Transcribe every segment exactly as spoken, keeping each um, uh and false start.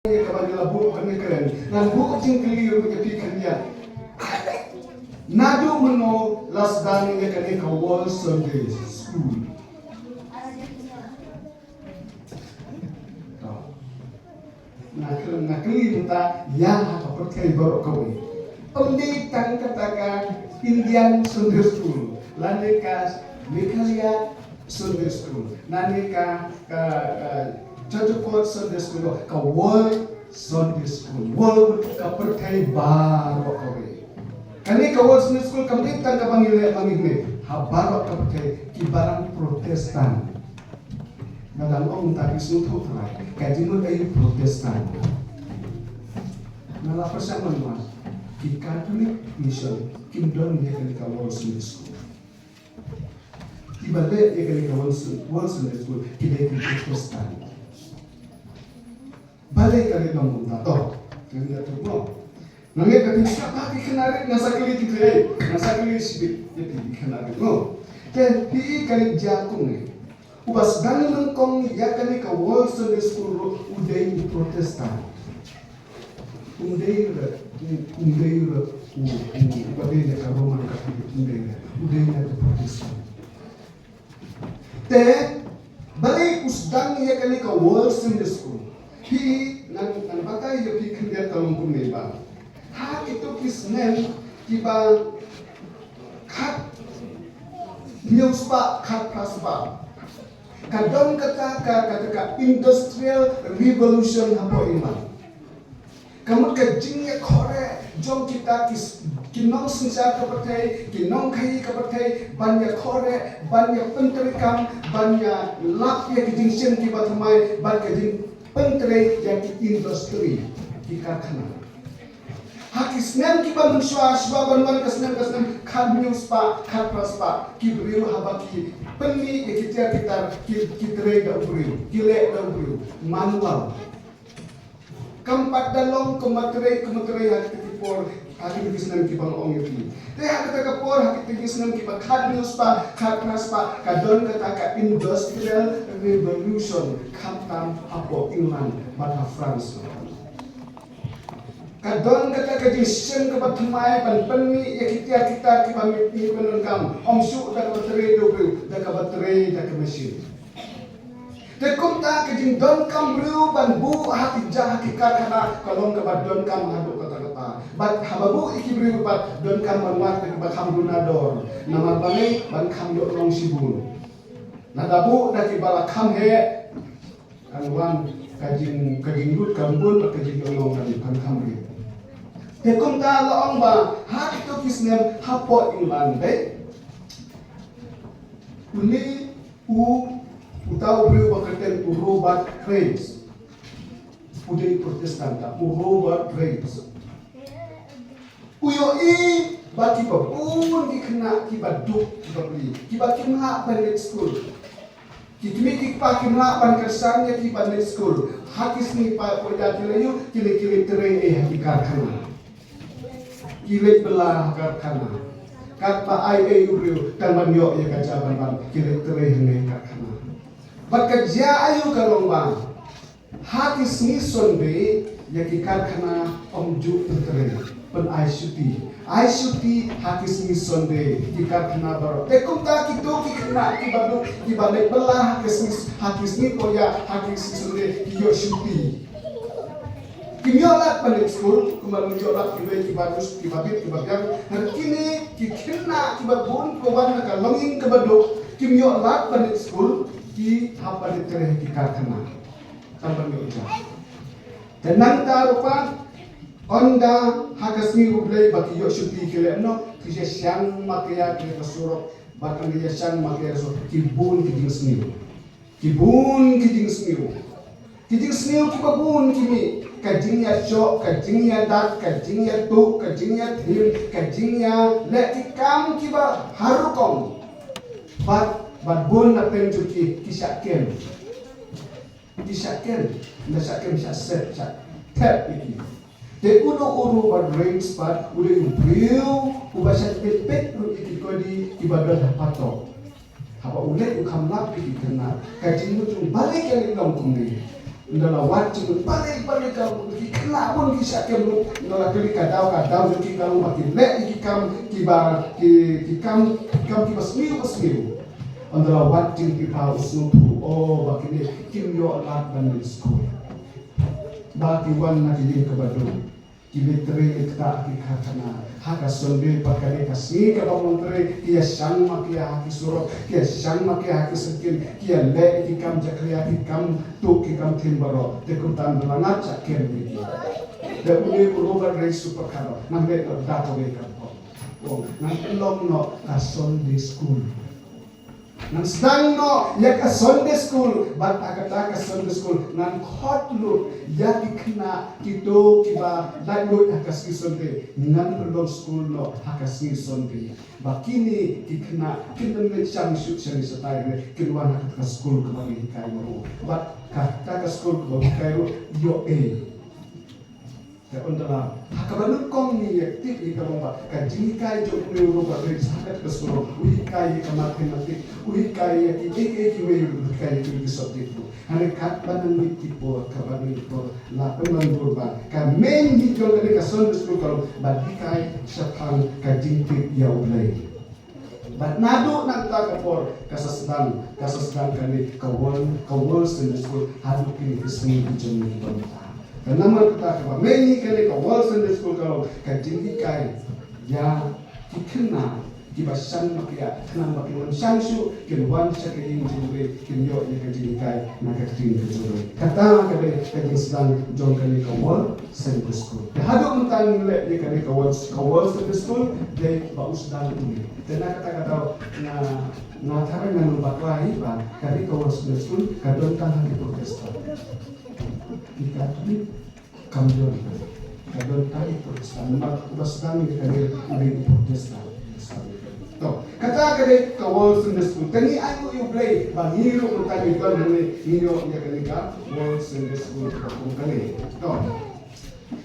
ïa kaba ngi la buh ban ïakren. Ngan buh jingkylli ruh ïa phi khyndiat. Naduh mynno la sdang ïa kane ka World Sunday School? To. Nga kylli, nga kylli mynta ïa ha ka pyrthei baroh kawei. Ym dei tang kata ka Indian Sunday School, lane ka Meghalaya Sunday School, lane ka, ka, ka Church of God Sunday School, ka World Sunday School, world, ka pyrthei baroh kawei. Kane ka World Sunday School kam dei tang kaba ngi leh ma ngi hynrei, ha baroh ka pyrthei, ki balang Protestant. Nga dang ong ta ki sngewthuh trai, ka jingmut aïu Protestant. Nga la pyrshang ban wan, ki Catholic Mission kim don ïa kane ka World Sunday School. Kiba leh ïa kane ka World Sun-, World Sunday School ki dei ki Protestant. Balei ka leh nongmunda to? Kan ïa tu mo. Nang ïa ka tin sa ba ki khynnah rit, ngan sa kylli ki te, ngan sa kylli shibit ïa ki khynnah rit mo. Te phi i ka leh jia kumne. Uba sdang nyngkong ïa kane ka World Sunday School ruh u dei u Protestant. Um dei ruh, um, um dei ruh u, u, uba dei na ka Roman Catholic, um dei ruh, u dei na ka Protestant. Te balei u sdang ïa kane ka World Sunday School? Phi, ngan, ngan batai ïa phi khyndiat ka long kumne ba ha kito ki snem kiba khathynñiew spah khatphra spah, ka don kata ka, kata ka Industrial Revolution hapoh England. Ka mut ka jingïakhohreh jong kita ki s-, ki nongsynshar ka pyrthei, ki nongkhaïi ka pyrthei, ban ïakhohreh, ban ïapyntreikam, ban ïalap ïa ki jingshim kiba thymmai, ban ka jingpyntrei ïa ki industry, ki karkhana. Ha ki snem kiba mynshuwa, shuwa ban wan ka snem, ka snem khathynñiew spah khatphra spah, ki briew haba ki pynmih ïa ki tiar ki tar, ki, ki trei da u briew, ki leh da u briew, manual. Kam pat da long kum ba trei, kum ba trei ha kito ki por, ha kito ki snem kiba nga ong ïa phi. Te ha kata ka por, ha kito ki snem kiba khathynñiew spah khatphra spah, ka don kata ka Industrial Revolution, khamtam hapoh England bad ha France. Ka don kata ka jingshim kaba thymmai ban pynmih ïa ki tiar ki tar kiba mih, mih pyndonkam, ym shuh da kaba trei da u briew, da kaba trei da ka machine. Te kumta ka jingdonkam briew ban buh ha ki ja, ha ki karkhana, ka long kaba donkam haduh katta katta. Bad haba buh ïa ki briew pat donkam ban wad da kiba kham duna dor. Namar balei? Ban kham ïoh long shibun. Lada buh da kiba la kham heh, kan wan ka jing, ka jinglut kan bun bad ka jingïohnong kan, kan kham rit. Te kumta la ong ba ha kito ki snem hapoh England, dei, une u, uta u briew ba kyrteng u Robert Graves. U dei Protestant, ta u Robert Graves. U ïohi ba kiba bun ki khynnah kiba duk, kiba pli, kiba kim lah ban leit skul. Ki kmie ki kpa kim lah ban kyrshan ïa ki ban leit skul. Ha ki sngi ba poi da ki la ïoh, ki leit, ki leit trei ei ha ki karkhana. Ki leit bylla ha karkhana. Katba ai ei u briew, tang ban ïoh ïa ka ja ban, ban ki leit trei hangne ha karkhana. Bad ka jia aïu? Ka long ba ha ki sngi Sunday, ïa ki karkhana ym ju pyntrei, pyn-ai shuti. Ai shuti ha ki sngi Sunday ki karkhana baroh. Te kumta kito ki khynnah kiba duk, kiba leit bylla ha ki sngi, ha ki sngi poh ïa, ha ki sngi Sunday, ki ïoh shuti. Kim ïoh lad ban leit skul, kumba ym ïoh lad kiwei kiba dus, kiba bit, kiba biang. Hynrei kine ki khynnah kiba bun, kiba wan na ka longïing kaba duk, kim ïoh lad ban leit skul, ki hap ban leit trei ha ki karkhana. Tang ban ïoh ja. Te nangta ruh pat, ynda ha ka sngi U Blei ba ki ïoh shuti, ki leh noh, ki ïa shang makia ha ka surok, bad ynda ïa shang makia ha ka surok, ki bun ki jingsniew. Ki bun ki jingsniew. Ki jingsniew kiba bun ki mih. Ka jingïashoh, ka jingïadat, ka jingïatuh, ka jingïathim, ka jingïaleh ki kam kiba har rukom. Bad, bad bun na pdeng jong ki, ki shah kem. Ki shah kem, na shah kem, shah set, shah thep ïa ki. Te u dei u Robert Graves pat, u dei u briew uba shah peit peit ruh ïa ki kodi kiba don ha patok. Haba u leit u kham lap ïa ki khynnah, ka jingmut jong u, balei ka leit long kumne? Ynda la wad jingmut, balei, balei ka ki khynnah bun ki shah kem lut. Ynda la kylli ka daw, ka daw jong ki ka long ba ki leh ïa ki kam kiba, ki, ki kam, ki kam kiba sniew ba sniew. Ynda la wad jingpyrkhat u sngewthuh, oh, ba kine kim ïoh lad ban leit skul. Ba ki wan na ki ïing kaba duk. Ki leit trei, leit ktah ha ki karkhana. Ha ka Sunday pat ka dei ka sngi kaba mon trei, ki ïa shang makia ha ki surok, ki ïa shang makia ha ki syngkien, ki ïa leh ki kam jakhlia, ki kam tuh, ki kam thied baroh. Te kumta ynda la ngat sha kem ïa ki. Te une u Robert Raikes u pyrkhat, ngan leh noh da kawei ka por. Oh, ngan pynlong noh ka Sunday school. Ngan sdang noh ïa ka Sunday school, bad ha kata ka Sunday school ngan khot lut ïa ki khynnah kito kiba laitluid ha ka sngi Sunday, ngan pynlong school noh ha ka sngi Sunday. Ba kine ki khynnah kin ym leit shang shuh shane shatai ne, kin wan ha kata ka school kaba ngi hikai ruh. Bad kata ka school kaba ngi hikai ruh ïoh ei. Te ynda la, ha kaba nyngkong ngi ïa tip ïa ka long ba ka jinghikai jong une u Robert Raikes ha kata ka surok, u hikai ïa ka mathematics, u hikai ïa ki, ïa ki, ïa kiwei, u hikai ïa ki, ïa ki subject ruh. Hynrei katba nang mih ki por, katba nang mih ki por, la pynban bun ba ka main jong kane ka Sunday school ka long ban hikai shaphang ka jingtip ïa U Blei. Bad naduh na kata ka por ka sa sdang, ka sa sdang kane ka World, ka World Sunday School haduh kine ki sngi ki jong ngi ki bynta. Ka namar kata kaba main hi kane ka World Sunday School ka long ka jinghikai ïa ki khynnah kiba shang makia, khnang ba kin ym shang shuh, kin wan sha ka ïing jong U Blei, kin ïoh ïa ka jinghikai na ka ktien ka jong U Blei. Kata ka dei ka jingsdang jong kane ka World Sunday School. Te haduh mynta ngi leh ïa kane ka World, ka World Sunday School, dei ba u sdang une. Te na kata ka daw nga, nga tharai ngan ym bakla hi ba ka dei ka World Sunday School ka don tang ha ki Protestant. Ki Katholik kam don. Ka don tang ki Protestant. Namar uba sdang ïa kane u dei u Protestant. To, kata ka dei ka World Sunday School. Te ngi ainguh ïa U Blei ba ngi ruh mynta ngi don hangne, ngi ïoh ïa kane ka World Sunday School kaba kum kane. To.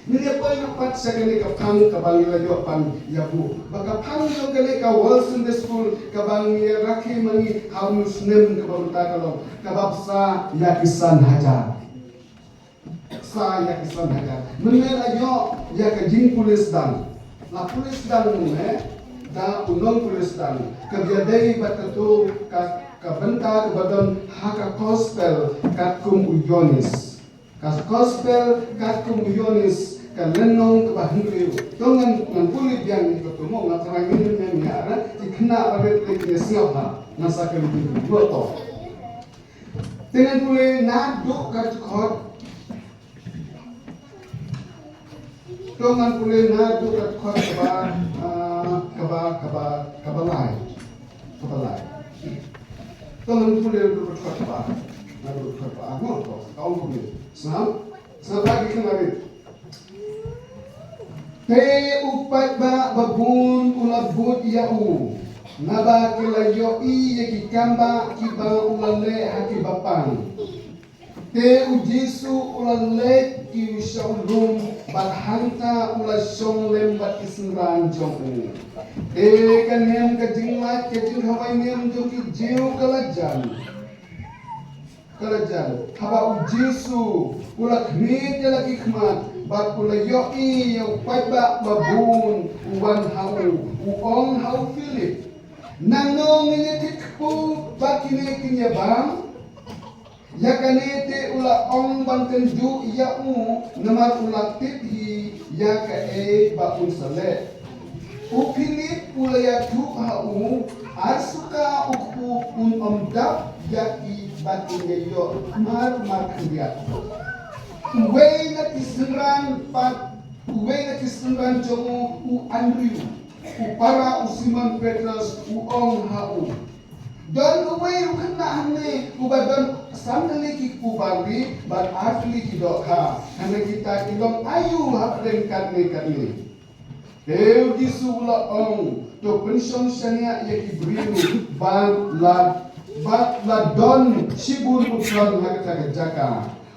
Ngi ïa poi noh pat sha kane ka phang kaba ngi la ïoh ban ïa buh. Ba ka phang jong kane ka World Sunday School kaba ngi ïa rakhe ma ngi ha une u snem kaba mynta ka long kaba bsa ïa ki san hajar. Bsa ïa ki san hajar. Mynne la ïoh ïa ka jingpule sdang. La pule sdang mynne da u nongpule sdang. Kaba ïadei bad kato ka, ka bynta kaba don ha ka gospel katkum u Ïoannis. Ka gospel katkum u Ïoannis ka lynnong kaba hynriew. To ngan, ngan pule biang ïa kato mo, nga tharai ngin ym ïa, ki khynnah ba rit lei kin ïa sngap ha. Ngan sa kylli ïa kato. Te ngan pule naduh ka dkhot. To ngan pule naduh ka dkhot kaba, ah, kaba, kaba, kaba lai. Kaba lai. To ngan pule naduh ka dkhot kaba, naduh ka dkhot kaba, ah, mo, to, ka ong kumne. Sngap, sngap ha ki khynnah rit. Te u paidbah babun u la bud ïa u, naba ki la ïohi ïa ki kambah kiba u la leh ha ki bapang. Te u Jisu u la leit ki sha u lum, bad hangta u la shong lem bad ki synran jong u. Te ka niam ka jinglait ka jingkhawai niam jong ki Jiw ka la jan. Ka la jan. Haba u Jisu u la khmih ïa la ki khmat, bad u la ïohi ïa u paidbah babun u wan ha u, u ong ha u Philip, nangno ngin ïa thied kpu ba kine kin ïa bam? Ïa kane te u la ong ban kynduh ïa u, namar u la tip hi ïa kaei ba un sa leh. U Philip u la ïathuh ha u, ar suka u kpu un ym dap ïa i bad un ïa ïoh mar mar khyndiat. Uwei na ki synran pat, uwei na ki synran jong u, u Andrew, u para u Simon Petros, u ong ha u, don uwei u khynnah hangne uba don san tylli ki kpu barli bad ar tylli ki dohkha. Hynrei kita ki long aïu hapdeng katne katne? Te u Jisu u la ong, to pynshong shaniah ïa ki briew bad la, bad la don shibun u ton ha kata ka jaka.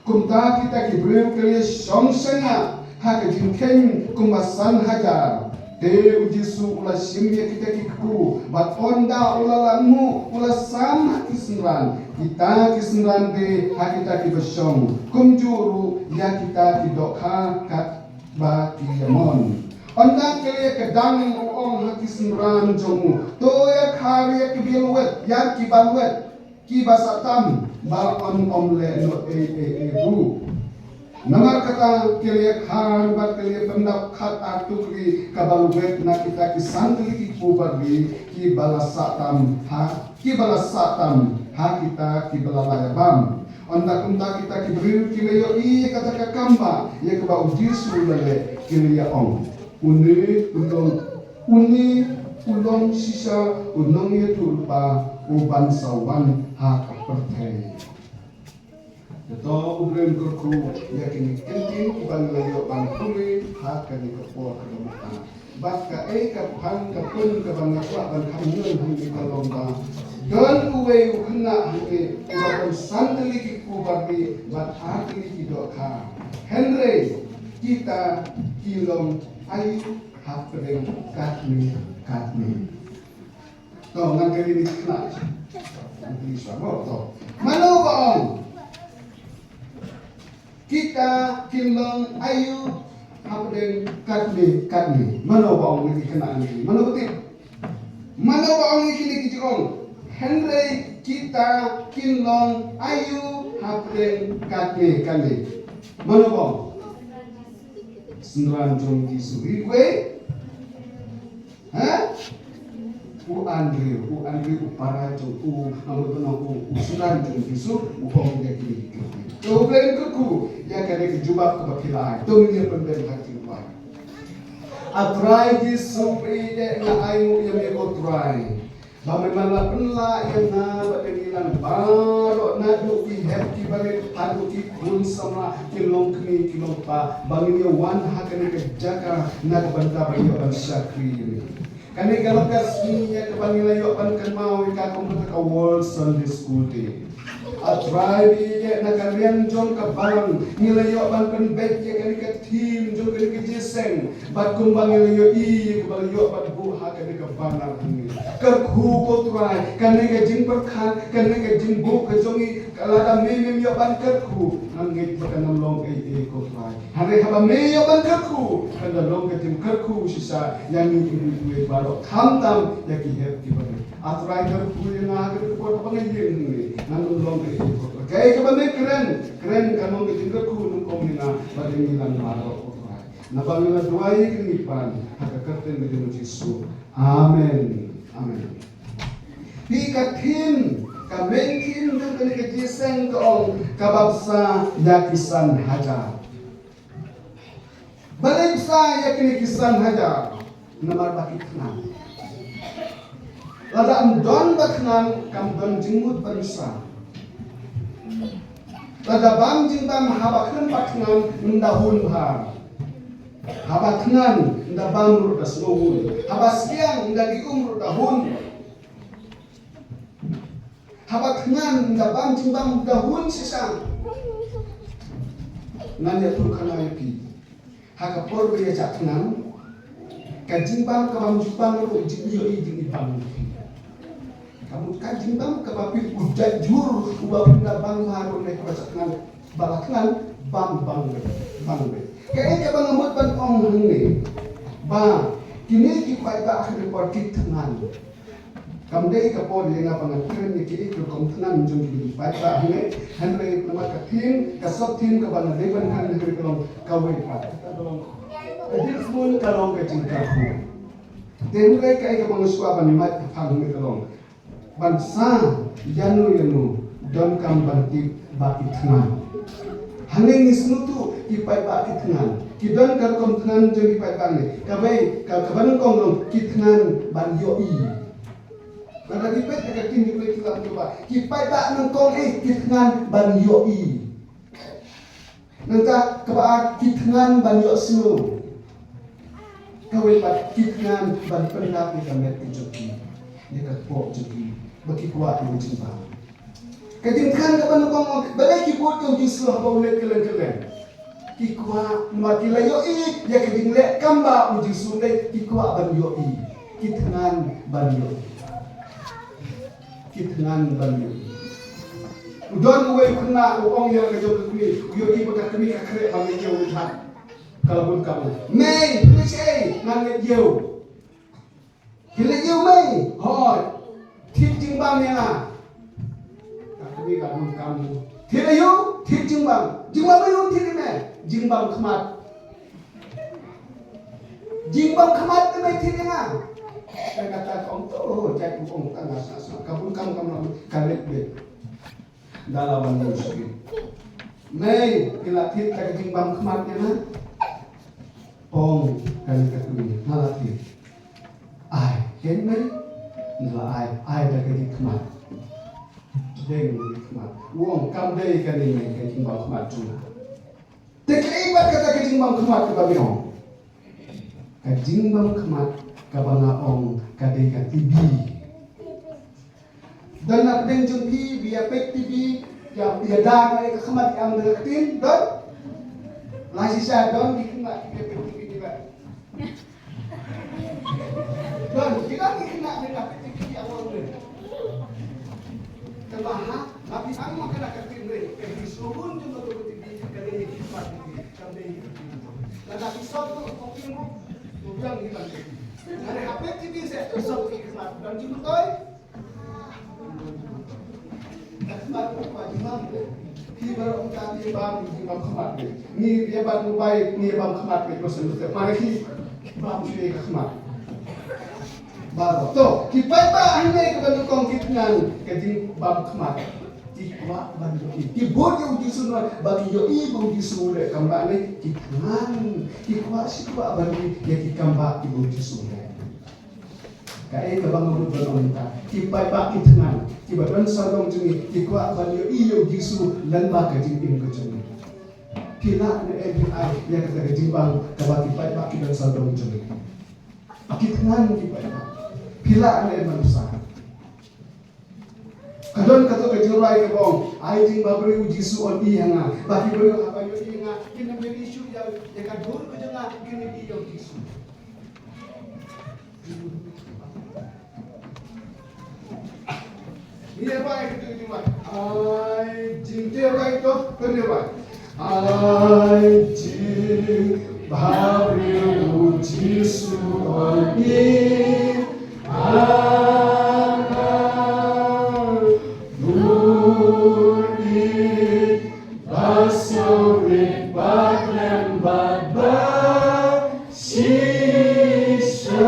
Kumta kita ki briew ki la shong shaniah ha ka jingkheiñ kumba san hajar. Te u Jisu u la shim ïa kita ki kpu, bad ynda u la lah nguh u la sam ha ki synran. Kita ki synran de ha kita kiba shong, kumjuh ruh ïa kita ki dohkha katba ki ïamon. Ynda ki la ïa kdang u ong ha ki synran jong u, to ïa khar ïa ki bialwet, ïa ki balwet kiba sah tam, ba yn ym leh noh ei ei ei ruh. Namar kata ki la ïa khar bad ki la ïa pyndap khat ar tukri kaba lwet na kita ki san tylli ki kpu bar ri kiba la sah tam ha, kiba la sah tam ha kita kiba la lah ïa bam. Ynda kumta kita ki briew ki la ïohi ïa kata ka kam ba ïa kaba u Jisu u la leh, ki la ïa ong, une u long, une u long shisha u nongïathuhlypa uban sa wan ha ka pyrthei. Te to u Blei un kyrkhu ïa kine ki ktien kiba ngi la ïoh ban pule ha kane ka por kaba mynta. Bad kaei ka pang ka pun kaba nga kwah ban kham ñion hangne ka long ba don uwei u khynnah hangne uba don san tylli ki kpu bar ri bad ar tylli ki dohkha. Hynrei kita ki long aïu hapdeng katne katne? To, ngan kylli ïa kine ki khynnah. Ngan kylli shuwa mo, to. Mano ba ong kita kin long aïu hapdeng katne katne? Mano ba ong? Ïa ki khynnah ngi, mano ba tip? Mano ba ong ïa kine ki jingong? Hynrei kita kin long aïu hapdeng katne katne? Mano ba ong? Synran jong u Jisu. Ri wei? Ha? U Andrew, u Andrew u para jong u, amo tono u, u synran jong u Jisu, u ong ïa kine ki ktien. To u Blei un kyrkhu ïa kane ka jubab kaba phi la ai. To ngin ïa pynbeit ha ka jingkwah. A Trai Jisu, phi dei nga ainguh ïa me ko Trai. Ba me man la pynlah ïa nga bad ïa ngi lang baroh naduh ki hep ki barit haduh ki khun samla, ki longkmie ki longkpa, ba ngin ïa wan ha kane ka jaka na ka bynta ba ïoh ban shakri ïa me. Kane ka long ka sngi ïa kaba ngi la ïoh ban kynmaw ïa ka kum kata ka World Sunday School Day. A Trai, ïa na ka liang jong ka balang ngi la ïoh ban pynbeit ïa kane ka theme jong kane ka jingïaseng. Bad kumba ngi la ïohi, kumba la ïoh ban buh ha kane ka banner hangne. Kyrkhu ko Trai, kane ka jingpyrkhat, kane ka jingbuh ka jong ngi, ka lada me mem ïoh ban kyrkhu, nga ngeit ba kan ym long ei ei ko Trai. Hynrei haba me ïoh ban kyrkhu, kan da long ka jingkyrkhu shisha ïa ngi kiwei kiwei baroh, khamtam ïa ki hep ki barit. A Trai, kyrkhu ïa nga ha kane ka por kaba nga ïeng hangne, ngan ym long ei ei ko Trai. Kaei kaba me kren, kren kan long ka jingkyrkhu nyngkong ïa nga bad ïa ngi lang baroh ko Trai. Naba ngi la duwai ïa kine ki pan ha ka kyrteng ka jong u Jisu. Amen. Amen. Phi, ka theme, ka main theme jong kane ka jingïaseng ka ong, kaba bsa ïa ki san hajar. Balei bsa ïa kine ki san hajar? Namar ba ki thngan. Lada ym don ba thngan, kam don jingmut ban bsa. Lada bam jingbam haba khlem pat thngan, ym da hun bha. Haba thngan, ym da bam ruh da sngew hun. Haba sliang, ym da dih um ruh da hun. Haba thngan, ym da bam jingbam, da hun shisha. Ngan ïathuh khana ïa phi. Ha ka por ba ïa shah thngan, ka jingbam ka bam jingbam ruh jingïohi jingïabam. Ka mut ka jingbam kaba phi u jait jhur uba phi da bam ha ruh ne kaba shah thngan, ba la thngan bam bam be, bam be. Kaei kaba nga mut ban ong hangne, ba kine ki paidbah ha kane ka por ki thngan. Kam dei ka por ïa nga ba ngan kren ïa kiei ki rukom thngan jong kine ki paidbah hangne, hynrei namar ka theme, ka sub theme kaba nga dei ban kren hangne ka long kawei pat. Ka long, ka jingkyrkhu ka long ka jingkyrkhu. Te hynrei kaei kaba nga sngewbha ban mad ha hangne ka long, ban bsa ïano ïano donkam ban tip ba ki thngan. Hangne ngi sngewthuh ki paidbah ki thngan. Ki don ka rukom thngan jong ki paidbah ne. Kawei, ka, kaba nyngkong long ki thngan ban ïohi. Lada ngi peit ha ka ktien jong U Blei ki la ong ba ki paidbah nyngkong eh ki thngan ban ïohi. Nangta kaba ar ki thngan ban ïohsngew. Kawei pat ki thngan ban pyndap ïa ka met ka jong ki, ïa ka kpoh jong ki, ba ki kwah ïa ka jingbam. Ka jingthngan kaba nyngkong, balei ki bud ïa u Jisu haba u leit kylleng kylleng? Ki kwah, namar ki la ïohi ïa ka jingleh kam ba u Jisu leh, ki kwah ban ïohi. Ki thngan ban ïohi. Ki thngan ban ïohi. U don uwei u khynnah u ong ïa ka jong ka kmie, u ïohi ba ka kmie ka khreh ban ïohi u jhat. Ka la bun kam. Mei, phi leit shaei? Ngan leit ïew. Phi leit ïew mei? Hooid. Thied jingbam ïa nga. Ka kmie ka bun kam. Thied aïu? Thied jingbam. Jingbam aïu thied ïa me? Jingbam khmat. Jingbam khmat te mei thied ïa nga. Te kata ka ong to, jait u ong tang nga sah sah. Ka bun kam kam ka leit beit. Da la wan ïew shuh. Mei, phi la thied da ka jingbam khmat ïa nga? Ong kane ka kmie, nga la thied. Ai, ken mei? Nga la ai, ai da ka jingkhmat. Deng jingkhmat. U ong kam dei kane mei ka jingbam khmat jong nga. Te kaei pat kata ka jingbam khmat kaba me ong? Ka jingbam khmat kaba nga ong ka dei ka T B. Don na pdeng jong phi ba ïa peit T B, ïa, ïa da na ka khmat ïa am da ka ktien, don? La shisha don ki khmat ki ïa peit T B ni ba. Don, ki don ki khmat ni la peit T B ïa am da. Te ba ha, la phi ang ma ka da ka ktien ni, ka hi suhun jong ka tu T B, ka dei ki khmat ni, ka dei ki khmat. La da ki sop tu, ko kin ru, tu jang ni ban. La da ha peit T B se, tu sop ki khmat, don jingmyntoi. Ka khmat ka khmat jingmam. Phi baroh mynta phi bam jingmam khmat phi. Ngi ïa bam mobile, ngi ïa bam khmat phi, ko sen ko sen. Mane phi bam phi ka khmat. Baroh. To, ki paidbah hangne kaba nyngkong ki thngan ka jingbam khmat. Ki kwah ban ïohi. Ki bud ïa u Jisu namar ba ki ïohi ba u Jisu u leh kam ba ne ki thngan. Ki kwah shi kwah ban ïohi ïa ki kam ba kiba u Jisu u leh. Kaei kaba nga mut ban ong mynta, ki paidbah ki thngan kiba don sawdong jong ngi ki kwah ban ïohi ïa u Jisu lyngba ka jingim ka jong ngi. Phi lah ne em phin ai ïa kata ka jingbam kaba ki paidbah ki don sawdong jong ngi? Ki thngan ki paidbah. Phi lah ne em ban sa? Ka don kato ka jingrwai kaba ong, ai jingbhabriew u Jisu un ïohi ïa nga. Ba ki briew haba ïohi ïa nga kin ym ïohi shuh ïa, ïa ka dur ka jong nga, kin ïohi ïa u Jisu. Ngi ïa bai kito ki bai. Ai jingtyrwa to, pynïaid bai. Ai jingbhabriew u Jisu un ïohi ïa nga. Dur ïeit ba sngewrit ba khlem bad ba shisha.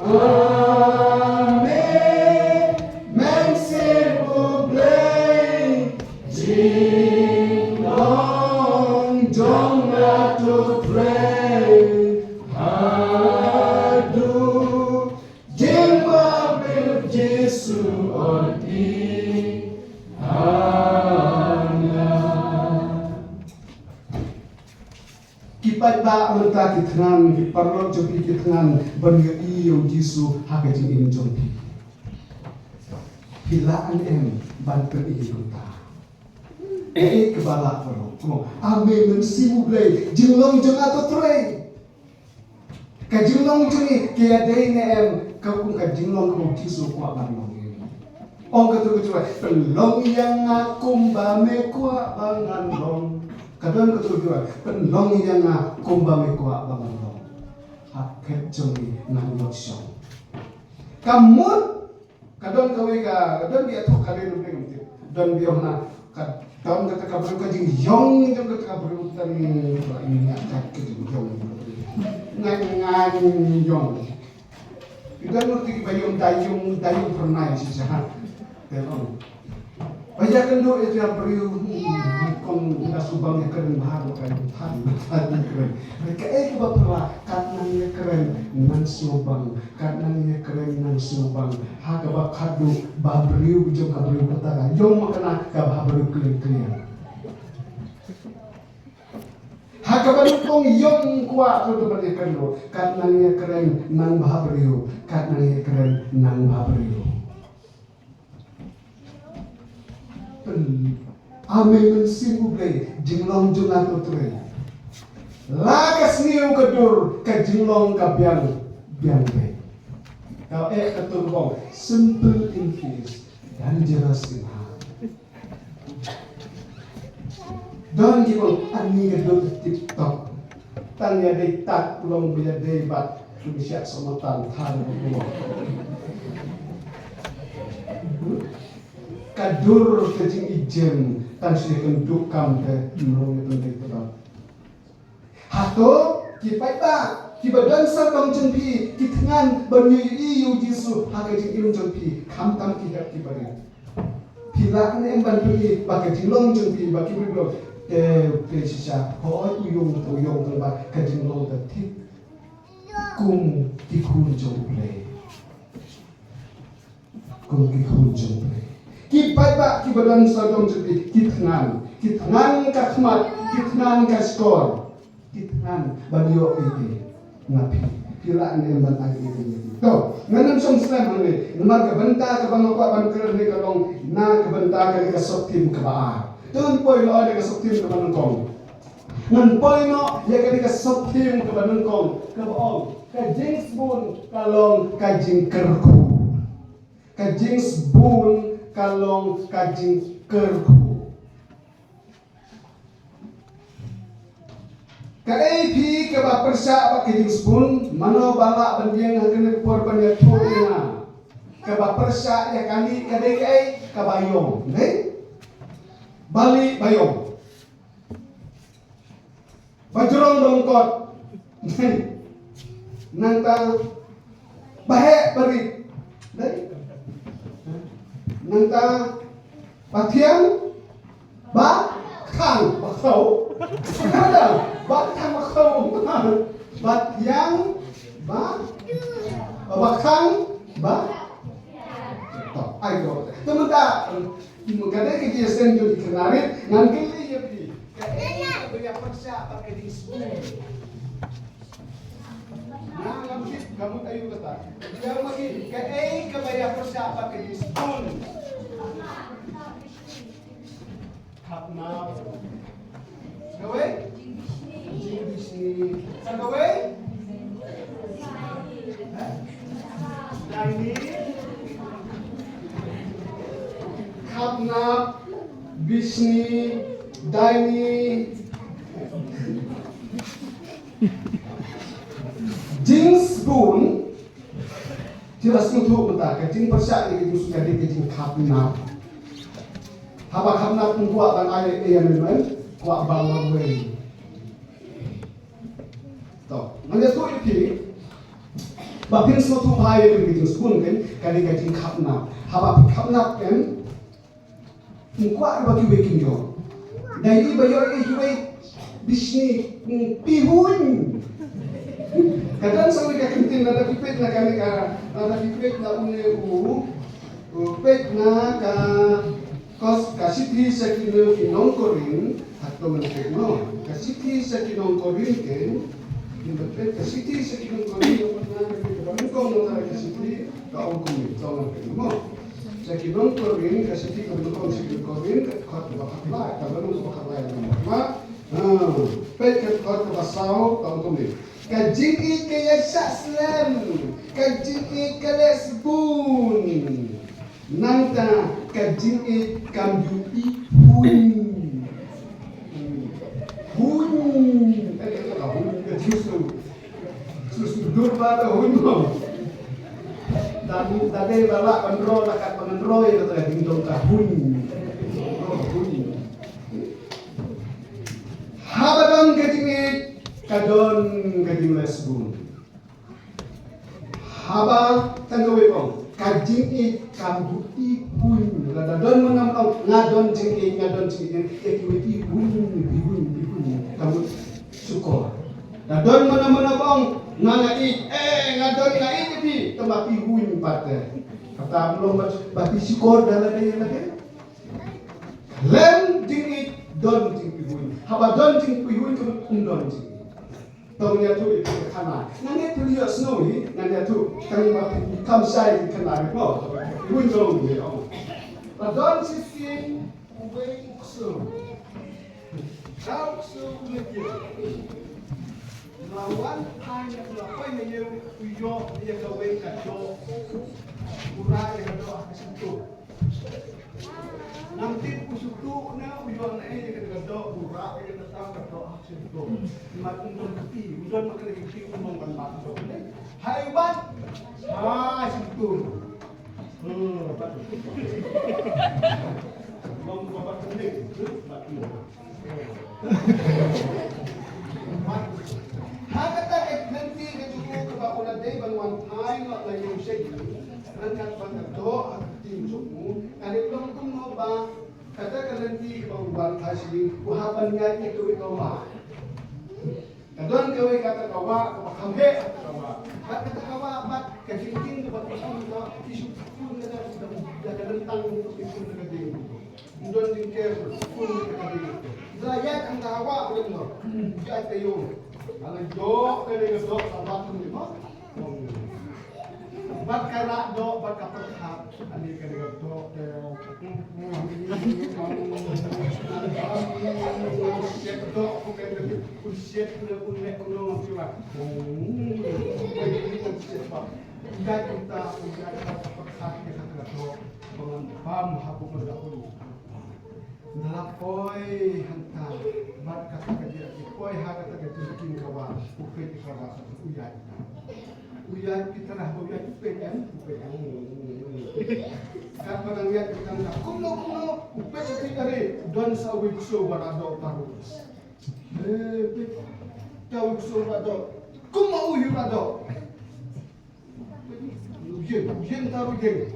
Amen. Mynsiem U Blei, jinglong jong nga to trei haduh jingbhabriew Jisu un ïohi ïa nga. Ki paidbah mynta ki thngan, ki paralok jong phi ki thngan ban ïohi ïa u Jisu ha ka jingim jong phi. Phi lah ne em ban pyni mynta? Eh, kaba lah paralok. Amen. Mynsiem U Blei, jinglong jong nga to trei. Ka jinglong jong ngi ka ïadei ne em kum ka jinglong kaba u Jisu u kwah ban long ïa ngi? Ong kata ka jingrwai, pynlong ïa nga kumba me kwah ba ngan long. Ka don kata ka jingrwai, pynlong ïa nga kumba me kwah ba ngan long. Ha ka khet jong ngi ngan ïoh shong. Ka mut Ka don kawei ka, ka don ba ïathuh ka dei nongpynim tip. Don ba ïoh na ka don kata ka briew ka jingïong jong kata ka briew tang ba ïa ka ka jingïong. Ngan ngan ïong. Ki don ruh kiba ïong da ïong da ïong pyrnai shisha. Te ong. Ba ïakynduh ïa ka briew, hmm, kong da shu bang ïakren bha ruh ka ïong than than ïakren. Kaei kaba pynlah kat nang ïakren nang shu bang. Kat nang ïakren nang sngewbang ha kaba khadduh ba briew jong ka briew kata ka ïong ma kane ka ba briew kling kling. Ha kaba nyngkong ïong kwah to ban ïakren ruh kat nang ïakren nang ba briew, kat nang ïakren nang ba briew. Pyn Amen, Mynsiem U Blei, jinglong jong nga to trei. La ka sniew ka dur, ka jinglong ka biang, biang beit. Ka eh ka turbong, simple in face, dangerous in heart. Don kiba ong ani ka dur tip top. Tang ïadei tad long ba ïadei bad ka bishar samatan than ba kulo. Ka dur ka jingijim tang shu ïakynduh kam te mrong ïa pyndei pdot. Hato ki paidbah kiba don sawdong jong phi ki thngan ban ïohi ïa u Jisu ha ka jingim jong phi, khamtam ki hep ki barit? Phi lah ne em ban pyni ba ka jinglong jong phi ba ki briew te te shisha hoi u ïong u ïong tang ba ka jinglong ka thik kum ki khun jong U Blei. Kum ki khun jong U Blei. Ki paidbah kiba don sawdong jong phi ki thngan, ki thngan ka khmat, ki thngan ka shkor, ki thngan ban ïoh ïa phi. Nga phi, phi lah ne em ban ai ïa phi. To, ngan ym shong slem hangne namar ka bynta kaba nga kwah ban kren ne ka long na ka bynta ka, ka sopthim kaba ar. To ngan poi noh ïa ka sopthim kaba nyngkong. Ngan poi noh ïa ka, ka sopthim kaba nyngkong kaba ong ka jingsbun ka long ka jingkyrkhu. Ka jingsbun ka long ka jingkyrkhu. Kaei phi kaba pyrshah bad ka jingsbun? Mano ba lah ban ïeng ha kane ka por ban ïathuh ïa nga kaba pyrshah ïa kane ka dei kaei? Kaba ïong, dei? Ba lieh ba ïong. Ba jrong ba lyngkot. Nangta ba heh ba rit. Dei? Nangta ba thiang ba khang ba khaw. Ba thiang ba khaw. Ba thiang ba, ba khang ba. To, ai to. Te mynta, ka dei ka jingïaseng jong ki khynnah rit, ngan kylli ïa phi. Kaei kaba ïa pyrshah bad ka jingsbun? Nga ngam tip ka mut aïu kata. Ïa ma ki, kaei kaba ïa pyrshah bad ka jingsbun? Khapnap. Sa kawei? Jingbishni. Sa kawei? Daini. Khapnap, bishni, daini. Jingsbun. Phi la sngewthuh mynta ka jingpyrshah ïa ka jingsbun ka dei ka jingkhapnap. Haba khapnap ym kwah ban ai ei ei ïa mynmen, kwah ban marwei. To, ngan ïathuh ïa phi ba phin sngewthuh bha ïa ka jingsbun kan ka dei ka jingkhapnap. Haba phi khapnap kan, ym kwah ba kiwei kin ïoh. Dei ba ïoh ïa kiwei bishni, pi huñ. Ka don sa kawei ka ktien lada phi peit na kane ka, lada phi peit na une u, u peit na ka, ka shithi sha ki nong, ki nong Korinth, hato ngan peit mo. Ka shithi sha ki nong Korinth kan, ngan peit ka shithi sha ki nong Korinth, nong Korinth, ka ba nyngkong nong ka shithi, ka ong kumne, to ngan peit mo. Sha ki nong Korinth, ka shithi kaba nyngkong sha ki nong Korinth, ka dkhot kaba khatlai, kaba nyngkong kaba khatlai, kaba khatlai. Ha, peit ka dkhot kaba saw, ka ong kumne. Ka jingïeit ka ïaishah slem, ka jingïeit ka leh sbun. Nangta ka jingïeit kam ju i huñ. Huñ. Eh, ka huñ, ka jingsu. Sus dur ba da huñ mo. Da, da dei ba lah ban roi, la kat ban roi, ka dei ding dong ka huñ. Huñ. Haba don ka jingïeit, ka don ka jingleh sbun. Haba tang kawei ong, ka jingïeit kam ju i huñ. Lada don mynta ong, nga don jingïeit, nga don jingïeit, ïa kiwei i huñ, i huñ, i huñ. Kam ju shukor. Lada don mynta mynta ong, nga nga ïeit, eh, nga don nga ïeit ïa phi, tang ba phi huñ pat te. Kata ba long ba, ba phi shukor da lade ïa lade. Lem jingïeit don jingpyrhuñ. Haba don jingpyrhuñ ka mut ym don jingïeit. To ngan ïathuh ïa phi ka khana. Ngan ïathuh ïa snow hi, ngan ïathuh. Tang ba phi kam shai ki khana ri mo. Pyrhuñ ka long hi ong. Ba don shisien uwei u Tau su lagi. Lawan hai na la pai na yeu u yo ya kawei ka do. Ura ya ka do ha ka situ. Nang tip u sutu na u yo na ya ka do ura ya ka tang ka do ha situ. Mat un don ti, un don mat ka ti un mong ban mat do. Hai bat. Ha situ. Ha kata ka lynti ka jong u kaba u la dei ban wan phai noh na ïing shakri, ryngkat bad ka doh ha ka ktien jong u, ka dei long kumno ba kata ka lynti kaba u wan phai sha ïing u hap ban ïaid ïa kawei ka wah. Ka don kawei kata ka wah kaba kham heh kata ka wah. Bad kata ka wah bad ka jingkieng kaba ka kham ka ki shu pun kata ka da ka lyntang ki pun kata ka ding. Don jingkieng pun kata ka ding. Da ïa kata ka wah ka ding. Ïa ka yung. Ala jok ka ding jok ka wah ka ding. Bad ka rak doh bad ka pyrkhat. Ani ka dei ka doh te. Siat doh ku ka dei ku siat ku ne ku ne ku nong siwa. Ka dei ku siat ba. Ka dei ta ku ka dei ka pyrkhat ka ka doh. Bam bam ha ku ka doh. Nala poi hangta bad kata ka dia ki poi ha kata ka jingkieng ka wah, u peit ka wah, u ïaid. U ïaid ki tyrah, u ïaid u peit em, u peit em. Katba nang ïaid ki tyrah kumno kumno u peit ki tyrah don sa u ksew ba la doh paru. Eh, peit ta u ksew ba doh. Kumno u ïa ba doh. Ujeng, ujeng taruh ujeng.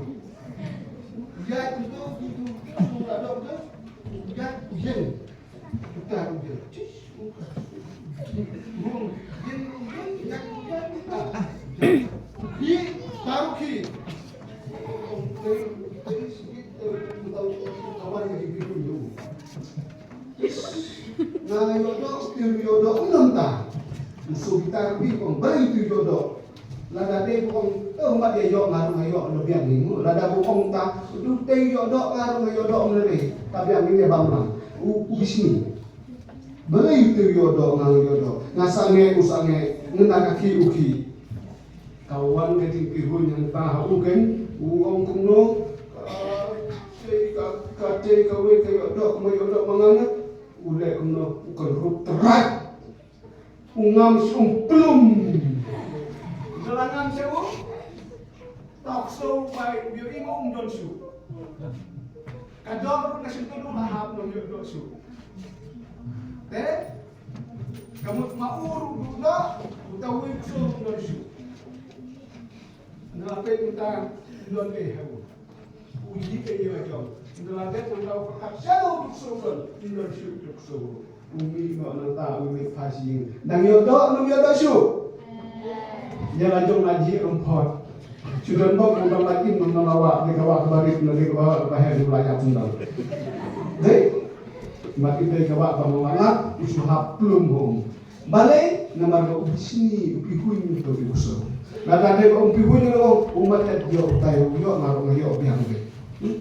Ya, itu, itu, itu, ada, udah. Ya, ujeng. Taruh ujeng. Cis, ujeng, ujeng, ya, ujeng, ah. Ki, taruh ki. Kawan yang itu dulu. Nga ïoh doh, phi ïoh doh, u nonta. Nsu gitar phi kong, balei phi ïoh doh. Lada dei kong, eh, umat ïa ïoh nga ruh nga ïoh, la biang ni mu. Lada bu kong ta, du tei ïoh doh nga ruh nga ïoh doh, mene. Ta biang ni bam lang. U, u bisni. Balei phi ïoh doh nga ruh ïoh doh. Nga sangeh, u sangeh, ngan da ka ki u ki. Ka wan ka jingpyrhuh hangta ha u keiñ, u ong kumno, ka, ka, ka, ka wei ka ïoh doh, kumno ïoh doh ma nga, u leh kumno, u kynrup trai. U ngam shu um plum. Nga la ngam shu um. Tok shu bai, u ïoh i ma um don shu. Ka dor ka shyntur u la hap, u ïoh doh shu. Te, ka mut ma u ruh u doh, u ta wei shu, u don shu. Nga la peit mynta u don ei ha u. U ji ei ïa la jong. Nga la peit mynta u pyrkhat sha u duk shu u don. U don shu duk shu. U mih noh nangta u mih phai sha ïing. Dang ïoh doh, dang ïoh doh shu. Ïa la jong la ji rumpot. Shu don bok u dang la im nang la wah, dei ka wah kaba rit, dei ka wah kaba heh, u la ïap sendal. Dei. Mat i dei ka wah ba ma wah la, u shu hap plum home. Balei? Namar ba u bishni u pyrhuh ïa u ksew. Lada dei ba u pyrhuh ïa u, u mat ïa u tai u ïoh nga ruh nga ïoh biang beit. Hmm?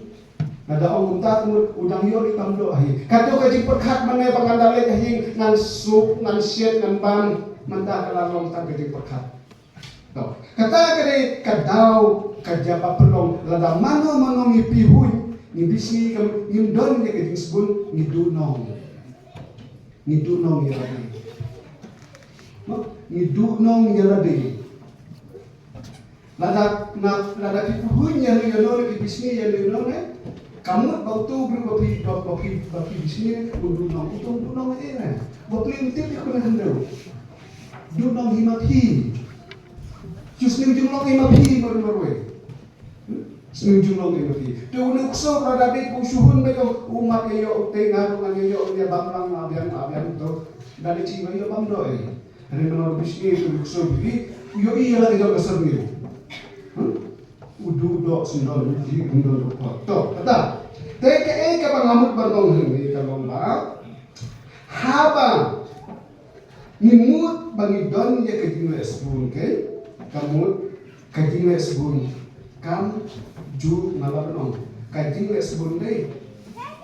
Lada ong kumta kumut u dang ïoh ri tam doh hi. Kato ka jingpyrkhat mane ba ngan da leit hi ngan suk ngan siat ngan bam mynta ka la long tang ka jingpyrkhat. To, kata ka dei ka daw ka jaka pynlong lada mano mano ngi pyrhuh ngi bishni ka ngim don ïa ka jingsbun ngi duh nong. Ngi duh nong ïa lade. Mo? Ngi duh nong ïa lade. Lada, na, lada phi pyrhuh ïa no ïa no ne, phi bishni ïa no ïa no ne. Ka mut ba uto u briew ba phi, ba, ba phi, ba phi bishni ne, u duh nong, uto u duh nong ïa ne. Ba phi ym tip ïa u khun hynriew. Duh nong hi ma phi. Shu sniew jinglong hi ma phi marwei marwei. Sniew jinglong ïa ma phi. Te une u ksew lada dei u shu hun beit u mat ïa u tei nga ruh ngan ïa u ïa bam lang nga biang nga biang to. Da dei shi ma ïa bam doh ei. Hynrei namar u bishni u ksew phi u ïohi ïa la ka jong ka syrngiew. Hmm? U duh doh sendon u ji u don ruh to. Kata. Te kaei kaba nga mut ban ong hangne ka long ba haba ngi mut ba ngi don ïa ka jingleh sbun, okay? Ka mut ka jingleh sbun kam ju nga la ban ong. Ka jingleh sbun dei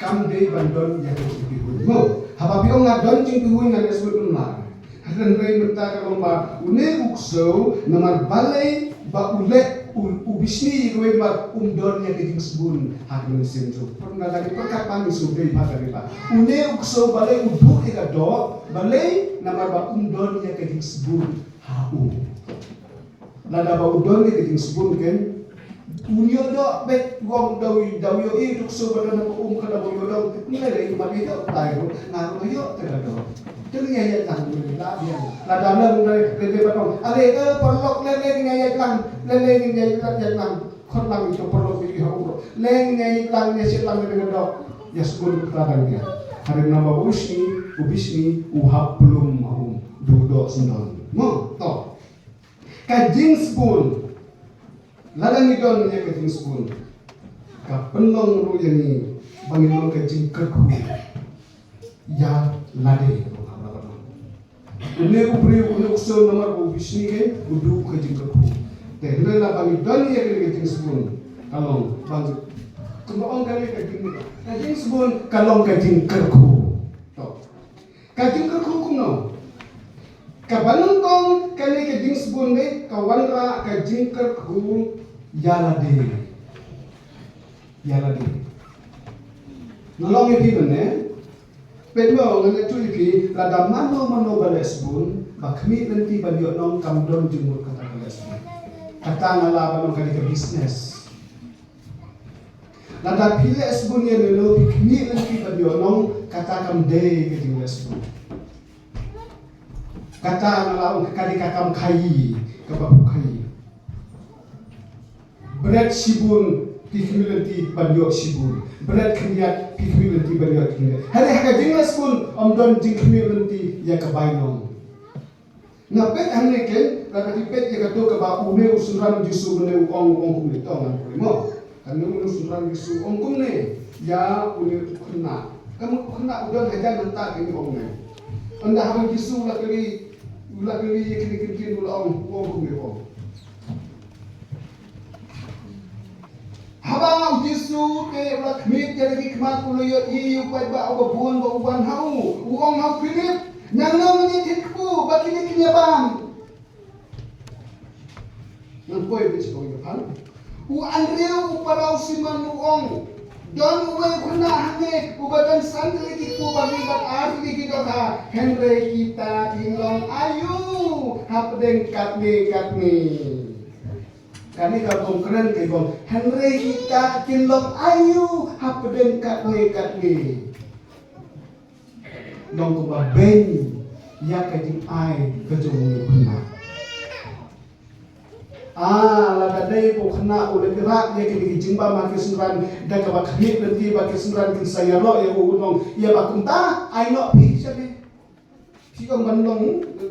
Kam dei ban don ïa ka jingpyrhuh. Mo, haba phi ong nga don jingpyrhuh ngan leh sbun, ym lah. Hynrei mynta ka long ba une u ksew namar balei ba u leh u, u bishni ïa kawei ba um don ïa ka jingsbun ha ka mynsiem jong u. Pynban da ki pyrkhat ba ngi shu dei ba ka dei ba une u ksew balei u duh ïa ka doh, balei namar ba um don ïa ka jingsbun ha u. Lada ba u don ïa ka jingsbun ken, un ïoh doh beit, u ong da u, da u ïohi u ksew ba don ha um ka, da ba u ïoh doh, ngi lei lei ma ïoh doh tai ruh, nga ruh ïoh te ka doh. Te ngi ïaid lang, ngi la biang. Lada lem dei, dei, dei ba don. Ale, eh, paralok, lei lei ngi ïaid lang, lei lei ngi ïaid lang, ïaid lang. Khot lang ïa u paralok ïa u ha um ruh. Lei ngi ïaid lang, ngi ïaid lang, dei ka doh. Ïa sbun ka dang ïa. Hynrei namar ba u bishni, u bishni, u hap plung ha um. Duh doh sngewdon. Mo, to. Ka jingsbun. Lada ngi don ïa ka jingsbun, ka pynlong ruh ïa ngi ba ngin long ka jingkyrkhu ïa lade. Une u briew, une u ksew namar ba u bishni, u duh ka jingkyrkhu. Te hynrei lada ngi don ïa ka jingsbun, ka long ba ngi, kumba ong kane, ka jing, ka jingsbun ka long ka jingkyrkhu. To. Ka jingkyrkhu kumno? Kaba nyngkong kane ka jingsbun ne ka wanrah ka jingkyrkhu ïa lade. Ïa lade. Nga ong ïa phi mynne, peit mo, ngan ïathuh ïa phi, lada mano mano ba leh sbun, ba khmih lynti ban ïoh nong, kam don jingmut kata ka leh sbun. Kata nga lah ban ong ka dei ka business. Lada phi leh sbun ïa lano, phi khmih lynti ban ïoh nong, kata kam dei ka jingleh sbun. Kata nga lah ong ka dei ka kam khaïi, kaba phi khaïi. Bret shibun phi khmih lynti ban ïoh shibun. Bret khyndiat phi khmih lynti ban ïoh khyndiat. Hynrei ha ka jingleh sbun ym don jingkhmih lynti ïa ka bainong. Nga peit hangne ken, lada phi peit ïa kato kaba une u synran Jisu une u ong, u ong kumne, to ngan pule mo. Kane une u synran Jisu u ong kumne ïa une u khynnah. Ka mut u khynnah u don hajan hangta, ken, u ong ne. Ynda haba Jisu u la kylli, u la kylli ïa kine ki ktien, u la ong, u ong kumne, u ong. Haba u Jisu te u la khmih ïa la ki khmat, u la ïohi ïa u paidbah uba bun ba u wan ha u. U ong ha u Philip, nangno ngin ïa thied kpu ba kine kin ïa bam? Ngan poi beit sha u Ïoannis. U Andrew u para u Simon u ong, don uwei u khynnah hangne uba don san tylli ki kpu barli bad ar tylli ki dohkha, hynrei kita kin long aïu hapdeng katne katne? Kane ka bym kren, ka bym. Hynrei kita kin long aïu hapdeng katne katne? Long kumba beiñ ïa ka jingai ka jong u khynnah. Ah, lada dei ba u khynnah u la ïarap ïa kine ki jingbam ha ki synran, da kaba khmih lynti ba ki synran kin sa ïaroh ïa u, u ong, ïa ba kumta, ai noh phi sha ne. Phi ong ban long,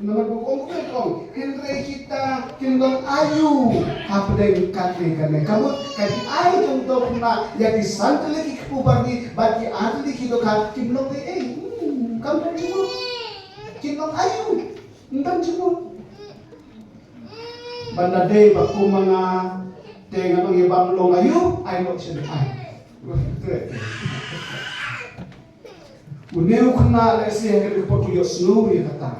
namar ba u ong kumne, u ong, hynrei kita kin long aïu hapdeng katne katne? Ka mut ka jingai jong uto u khynnah ïa ki san tylli ki kpu barli bad ki ar tylli ki dohkha kim long ei ei. Hmm, kam don jingmut. Kin long aïu? Ym don jingmut. Ban da dei ba kum ma nga te nga ong ïa bam long aïu, ai noh sha ne, ai. Une u khynnah lehse ha kane ka por u ïohsngew ïa kata.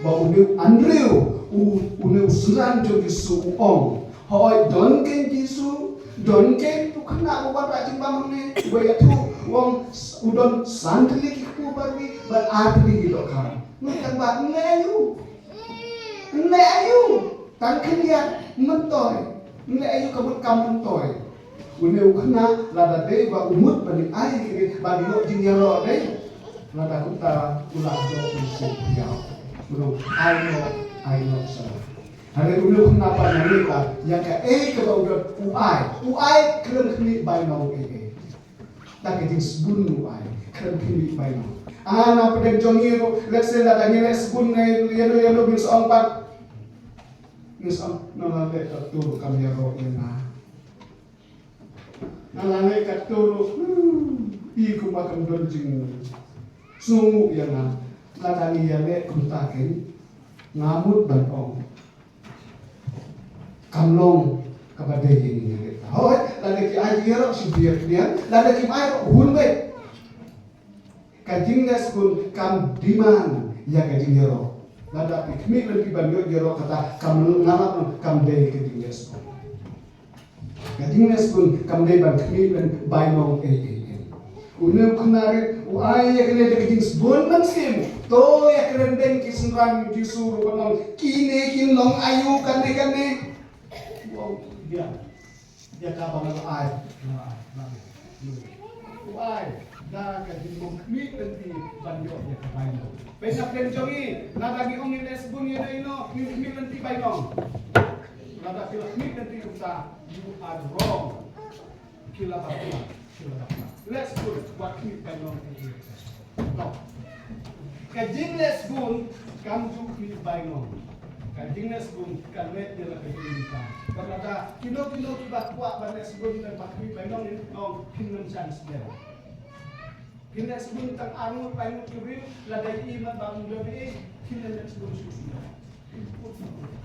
Ba une u Andrew, u, une u synran jong u Jisu u ong, hooid, don kein Jisu, don kein u khynnah uba wanrah jingbam hangne, uba ïathuh, u ong, u don san tylli ki kpu barli bad ar tylli ki dohkha. Mynta ba ngi leh aïu? Ngi leh aïu? Tang khyndiat, myntoi. Ngi leh aïu ka mut kam myntoi? Une u khynnah lada dei ba u mut ban ai kine ban ïoh jingïaroh dei. Lada kumta u la ïoh u shu ïoh. U ong ai noh, ai noh sha. Hynrei une u khynnah pat nga ngeit ba ïa kaei kaba u don u ai. U ai khlem khmih bainong ei ei. Da ka jingsbun u ai, khlem khmih bainong. Ah, na pdeng jong ngi ruh, let's say lada ngi leh sbun ngi ïano ïano ngi sa ong pat. Ngi sa ong, na la leh katto ruh kam ïaroh ïa nga. Na la leh katto ruh, hmm, i kumba kam don jingsngewnguh ïa nga. Lada ngi ïaleh kumta kein, nga mut ban ong. Kam long kaba dei ïa ngi ngi leh. Hooid, lada ki ai ïa ruh shu biang biang, lada kim ai ruh hun beit. Ka jingleh sbun kam demand ïa ka jingïaroh. Lada phi khmih lynti ban ïoh ïaroh kata kam ngalap, kam dei ka jingleh sbun. Ka jingleh sbun kam dei ban khmih ban bainong ei ei ei. Une u khynnah rit u ai ïa kane da ka jingsbun mynsiem. To ïa kren beiñ ki synran Jisu ruh ban ong kine kin long aïu kane kane. Wow, ïa. Ïa kaba nga la ai, nga la ai, nga la ai. Wai, da ka jingkhmih lynti ban ïoh ïa ka bainong. Peit na pdeng jong ngi, lada ngi ong ngi leh sbun ïa ino ino, ngi khmih lynti bainong. Lada phi la khmih lynti kumta, you are wrong. Phi la bakla, phi la bakla. Leh sbun, wat khmih bainong ïa ino. Ka jingleh sbun kam ju khmih bainong. Ka jingleh sbun ka leh ïa la ka jingmyntoi. Bad lada kino kino kiba kwah ban leh sbun ban khmih bainong, ngi ong phin ym shah sdang. Phin leh sbun tang ar ngut lai ngut ki briew, lada i mat ba ym don ei, phin leh sbun shuh shuh.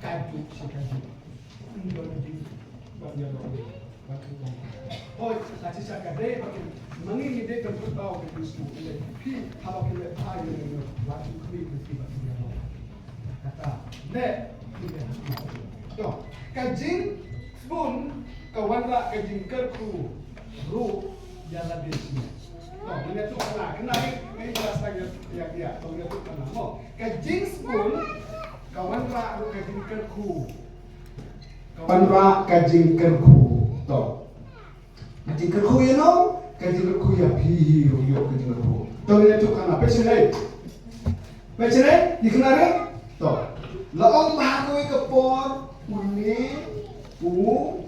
Ka juk sha ka juk. Ym don ei ban ïa don. Hoi, ka shisha ka dei ba kin, ma ngi ngi dei ban pynpaw ka Jisu, phi haba phi leh phai ïa ngi, wat ju khmih ïa phi ba phi ïa long. Kata leh phi leh. To, ka jingsbun ka wanrah ka jingkyrkhu ruh ïa lade shisha. To, ngan ïathuh kane, kane ngi ngi rasa ïa ïa ïa, to ngan ïathuh kane mo. Ka jingsbun ka wanrah ruh ka jingkyrkhu. Ka wanrah ka jingkyrkhu. To. Ka jingkyrkhu ïa no, ka jingkyrkhu ïa phi hi ruh ïoh ka jingkyrkhu. To ngin ïathuh kane, peit shane. Peit shane, ïa kane re. To. La ong ba ha kawei ka por une u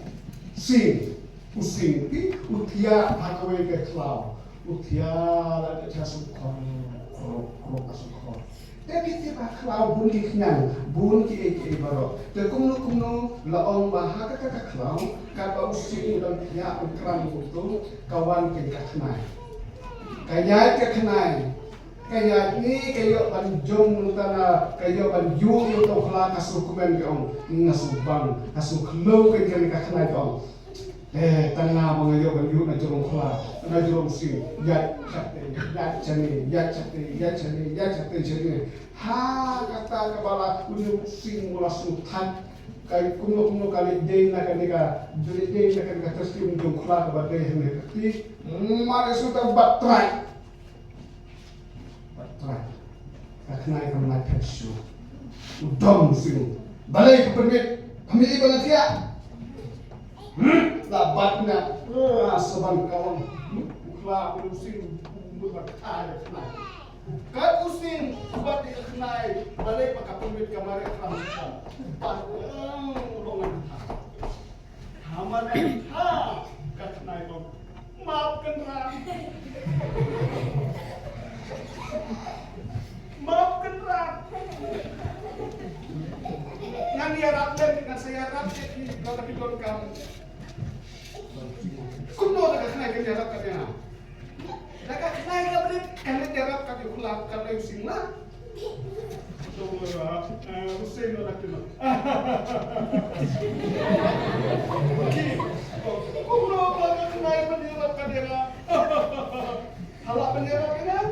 sing. U sing, phi, u thiah ha kawei ka khlaw. U thiah la ka thiah sngewkhor, khor, khor, ka sngewkhor. Te phi tip ha khlaw bun ki khñiang, bun kiei kiei baroh. Te kumno kumno la ong ba ha kata ka khlaw, katba u sing u dang thiah u khrang kumto, ka wan kein ka khnai. Ka ïaid ka khnai. Ka ïaid ne ka ïoh ban jong nangta na, ka ïoh ban ïuh ïa uto u khla, ka sngewkmen ka ong, nga sngewbang, ka sngewkhlaiñ kein ka khnai ka ong. Eh, tang nga ba nga ïoh ban ïuh na jrong khla, na jrong sing, ïaid shate, ïaid shane, ïaid shate, ïaid shane, ïaid shate, shane. Ha kata kaba la une u sing u la sngewthait. Ka kumno kumno ka leit dei na kane ka, leit dei na kane ka tyrti u jrong khla kaba dei hangne ka kti. Mar shu ta bat trai. Bat trai. Ka khnai kam lait phet shuh. U dom sing. Balei ka pynmih? Pynmih ba nga thiah. Hmm? La bat na. Ah, saban ka wan. Hmm? U khla u sing u mut ba ka khnai. Ka u sing u bat ïa ka khnai. Balei ba ka pynmih ka mareh kram saban. Bat. Hmm, u long ngan ha. Hamar ha ka khnai bom. Map Kynrad. Map Kynrad. Ngan ïarap lem, ngan sa ïarap lem, ngan sa ïarap lem. Kumno da ka khnai kan ïarap ka ïa nga? Da ka khnai ka brit, kan leit ïarap ka ïa u khla, kan leit u sing la. Kumno ba ka khnai kan ïarap ka ïa nga? Kumno ba ka khnai kan ïarap ka ïa nga? Hala kan ïarap ka ïa nga?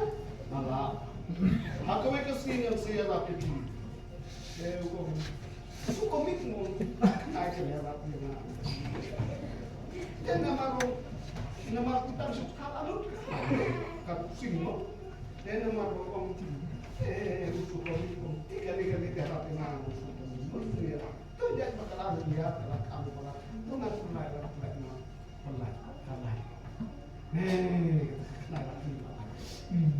Hala. Ha kawei ka sngi ngan sa ïarap ïa phi. Te u ong, u comic mo, ai ka ïarap ïa nga. Te namar u, namar u tang shu kha lut. Ka sing mo. Te namar u ong, eh, u comic mo. Te kane kane ïarap ïa nga, u comic mo. To ïa ba ka la ïa, ka la ka mo ba la. To nga tu lai la, la ma. Pynlait, pynlait. Eh, kata ka khnai la pynlait. Hmm.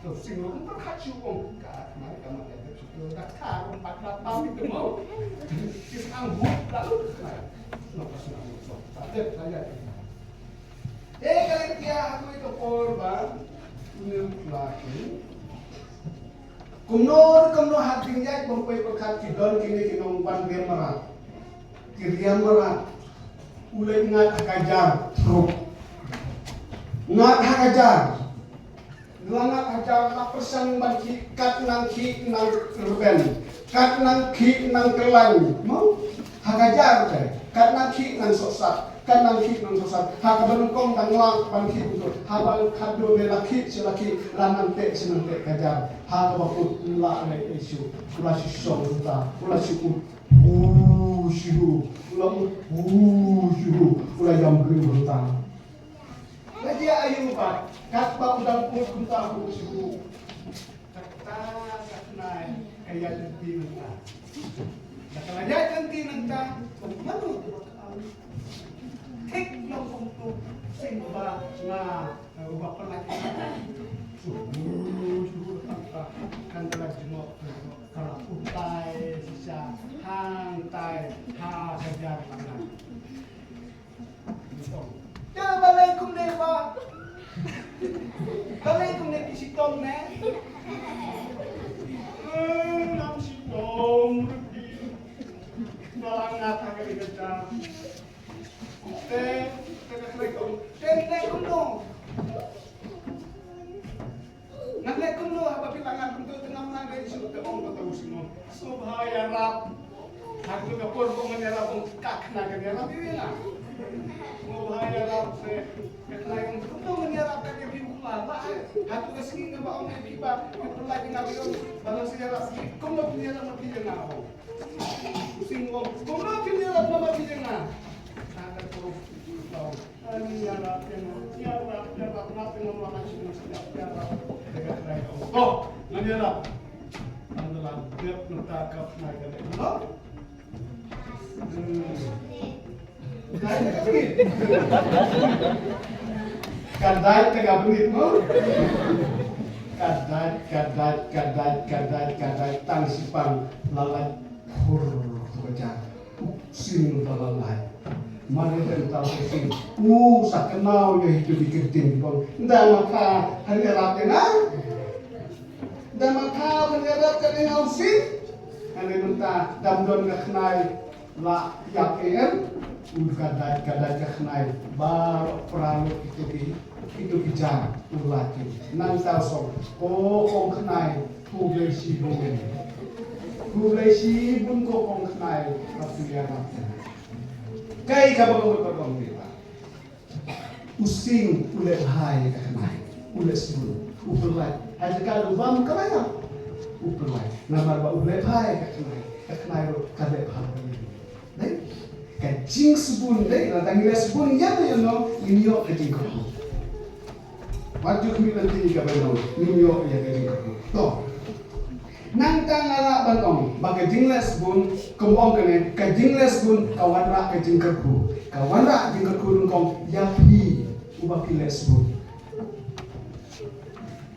To sing ruh pyrkhat shuh ong ka khnai ka mat ïa ka shuh. Daktar ruh pat rat bam ïa ka mo. Ki sang hut lalu ka khnai. Sngap ka sngap ka sngap. Ta dep ta ïa. Eh, ka leit ïa ha kawei ka por ba une u kla ki. Kumno kumno ha khyndiat bym poi pyrkhat ki don kine ki nongwan riam mrad. Ki riam mrad. U leit ngat ha ka jar truk. Ngat ha ka jar. La ngat ha ka jar la pyrshang ban khih, kat nang khih nang rben. Kat nang khih nang kyllain. Mo? Ha ka jar te. Kat nang khih nang sohsat. Kan nang khih nang sosat. Ha kaba nyngkong dang lah ban khih kumto. Haba khatduh ne la khih sha la khih, la nang teh sha nang teh ka jar. Ha kaba kut la leh issue. U la shu shong hangta. U la shu ut. Hu shu hu. U la ut. Hu shu hu. U la ïam briew hangta. La jia aïu pat katba u dang ut kumta hu shu hu. Kata ka khnai ka ïaid lynti nangta. Da ka la ïaid lynti nangta, kumno? Thik long kumto, sing ba nga, eh, uba pynlait. Kan da la jngoh, ka la pyntai shisha hangtai ha ka jar. Te balei kumne ba? Balei kumne ki shitom ne? Eh, ngam shitom ruh ki. Nga la ngat ha kane ka jar. Te, te ka khlei ka ong. Te, te kumno? Ngan leh kumno haba phi la ngat kumto te ngam nang dei shuh, te ong kata u sing ong. Sngewbha ïarap. Hato ka por ba ngan ïarap ong ka khnai kan ïarap ïa nga. Sngewbha ïarap se ka khnai ong kumno ngan ïarap ka phi u khlaiñ la. Hato ka sngi nga ba ong ïa phi ba phi pynlait ïa nga ba ong ba ngan sa ïarap kumno phi ïarap ma phi ïa nga ong. U sing ong kumno phi ïarap ma phi ïa nga. Ka ka por. Ngan ïarap, ngan ïarap, ngan ïarap, ngan ïarap. Oh, ngan ïarap. Ngan ïarap. Dep nangta ka khnai ka dep. No? Hmm. Ka dait ka bnit. Ka dait ka bnit, no? Ka dait, ka dait, ka dait, ka dait, ka dait, tang shipang la lait. Hur, tu ka ja. Sing ba la lait. Mane ka ta sing. U sa kynmaw ïa itu di kyrteng bong. Nda ma ka han ïarap ïa nga. Nda ma ka han ïarap ka dei nga u sing. Hane mynta dam don ka khnai la ïap em. U ka dait ka dait ka khnai. Baroh pra lut itu ki Kito ki jar u la ki. Nangta u song. Ko kong khnai. Khublei shibun. Khublei shibun ko kong khnai. Ka phi ïarap. Kaei kaba ka mut ba kong khnai. U sing u leh bha ïa ka khnai. U leh shibun. U pynlait. Ha jaka u bam ka la ïap. U pynlait. Namar ba u leh bha ïa ka khnai. Ka khnai ruh ka leh bha ïa u. Dei, ka jingsbun dei, lada ngi leh sbun ïa no ïa no, ngin ïoh ka jingkyrkhu. Wat ju khmih lynti kaba ïa no, ngin ïoh ïa ka jingkyrkhu. To. Nangta nga lah ban ong ba ka jingleh sbun, kum ong kane, ka jingleh sbun ka wanrah ka jingkyrkhu. Ka wanrah jingkyrkhu nyngkong ïa phi uba phi leh sbun.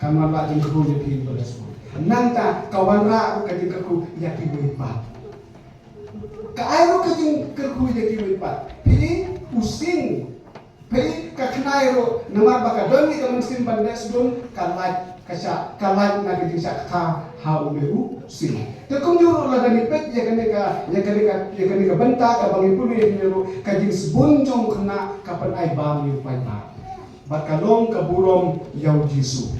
Ka wanrah jingkyrkhu ïa phi uba leh sbun. Nangta ka wanrah ka jingkyrkhu ïa kiwei pat. Ka ai ruh ka jingkyrkhu ïa kiwei pat. Phi u sing. Phi ka khnai ruh namar ba ka don ïa ka mynsiem ban leh sbun ka lait ka shah ka lait na ka jingshah kata ha u leh u sing. Te kumjuh ruh lada ngi peit ïa kane ka ïa kane ka ïa kane ka bynta kaba ngi pule ïa kane ruh ka jingsbun jong u khynnah ka pynai bam ïa u paidbah. Bad ka long ka burom ïa u Jisu.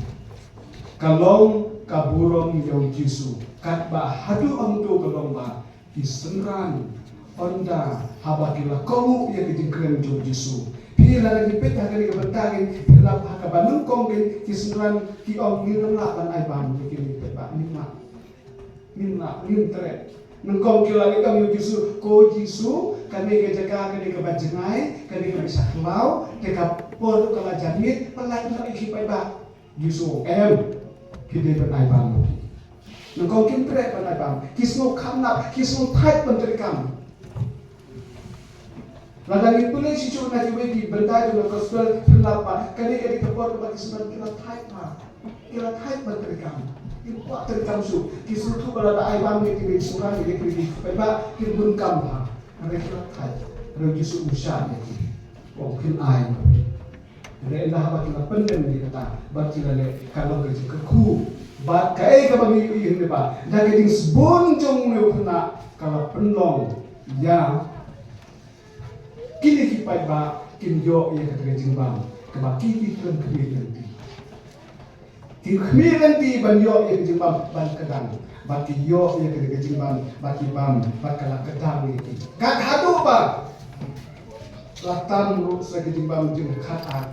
Ka long ka burom ïa u Jisu. Katba haduh hangto ka long ba Ki synran, ynda haba ki la kohnguh ïa ka jingkren jong u Jisu. Phi lada ngi peit ha kane ka bynta ngi phi lap ha kaba nyngkong ngi ki synran ki ong ngim lah ban ai bam ïa kine ki paidbah ngim lah. Ngim lah, ngim treh. Nyngkong ki la leit ong ïa u Jisu, ko Jisu, kane ka jaka kane kaba jngai, kane kaba sha khlaw, te ka por ka la jan miet, pynlait noh ïa ki paidbah. Jisu em, ki dei ban ai bam. Nyngkong kim treh ban ai bam. Ki sngew kham nap, ki sngew thait ban treikam. Lada ngi pule shisha na kiwei ki bynta jong ka gospel, pynlap ba kane ka dei ka por ba ki sngew ki la thait ba. Ki la thait ban treikam. Ki kwah treikam shuh. Ki sngewthuh ba lada ai bam ïa ki dei sngewbha ïa ki dei ba ki bun kam ba. Hynrei ki la thait. Hynrei Jisu u shah ïa ki. Ong phin ai. Hynrei ynda haba ki la pyndem ïa kata bad ki la leh ka long ka jingkyrkhu. Bad kaei kaba ngi ïohi hynrei ba da ka jingsbun jong une u khynnah ka la pynlong ïa kine ki paidbah kin ïoh ïa kata ka jingbam kaba ki ki khlem khmih lynti. Ki khmih lynti ban ïoh ïa ka jingbam ban kdang. Bad ki ïoh ïa kata ka jingbam bad ki bam bad ka la kdang ïa ki. Kat haduh ba La tan ruh sa ka jingbam jingkhat ar.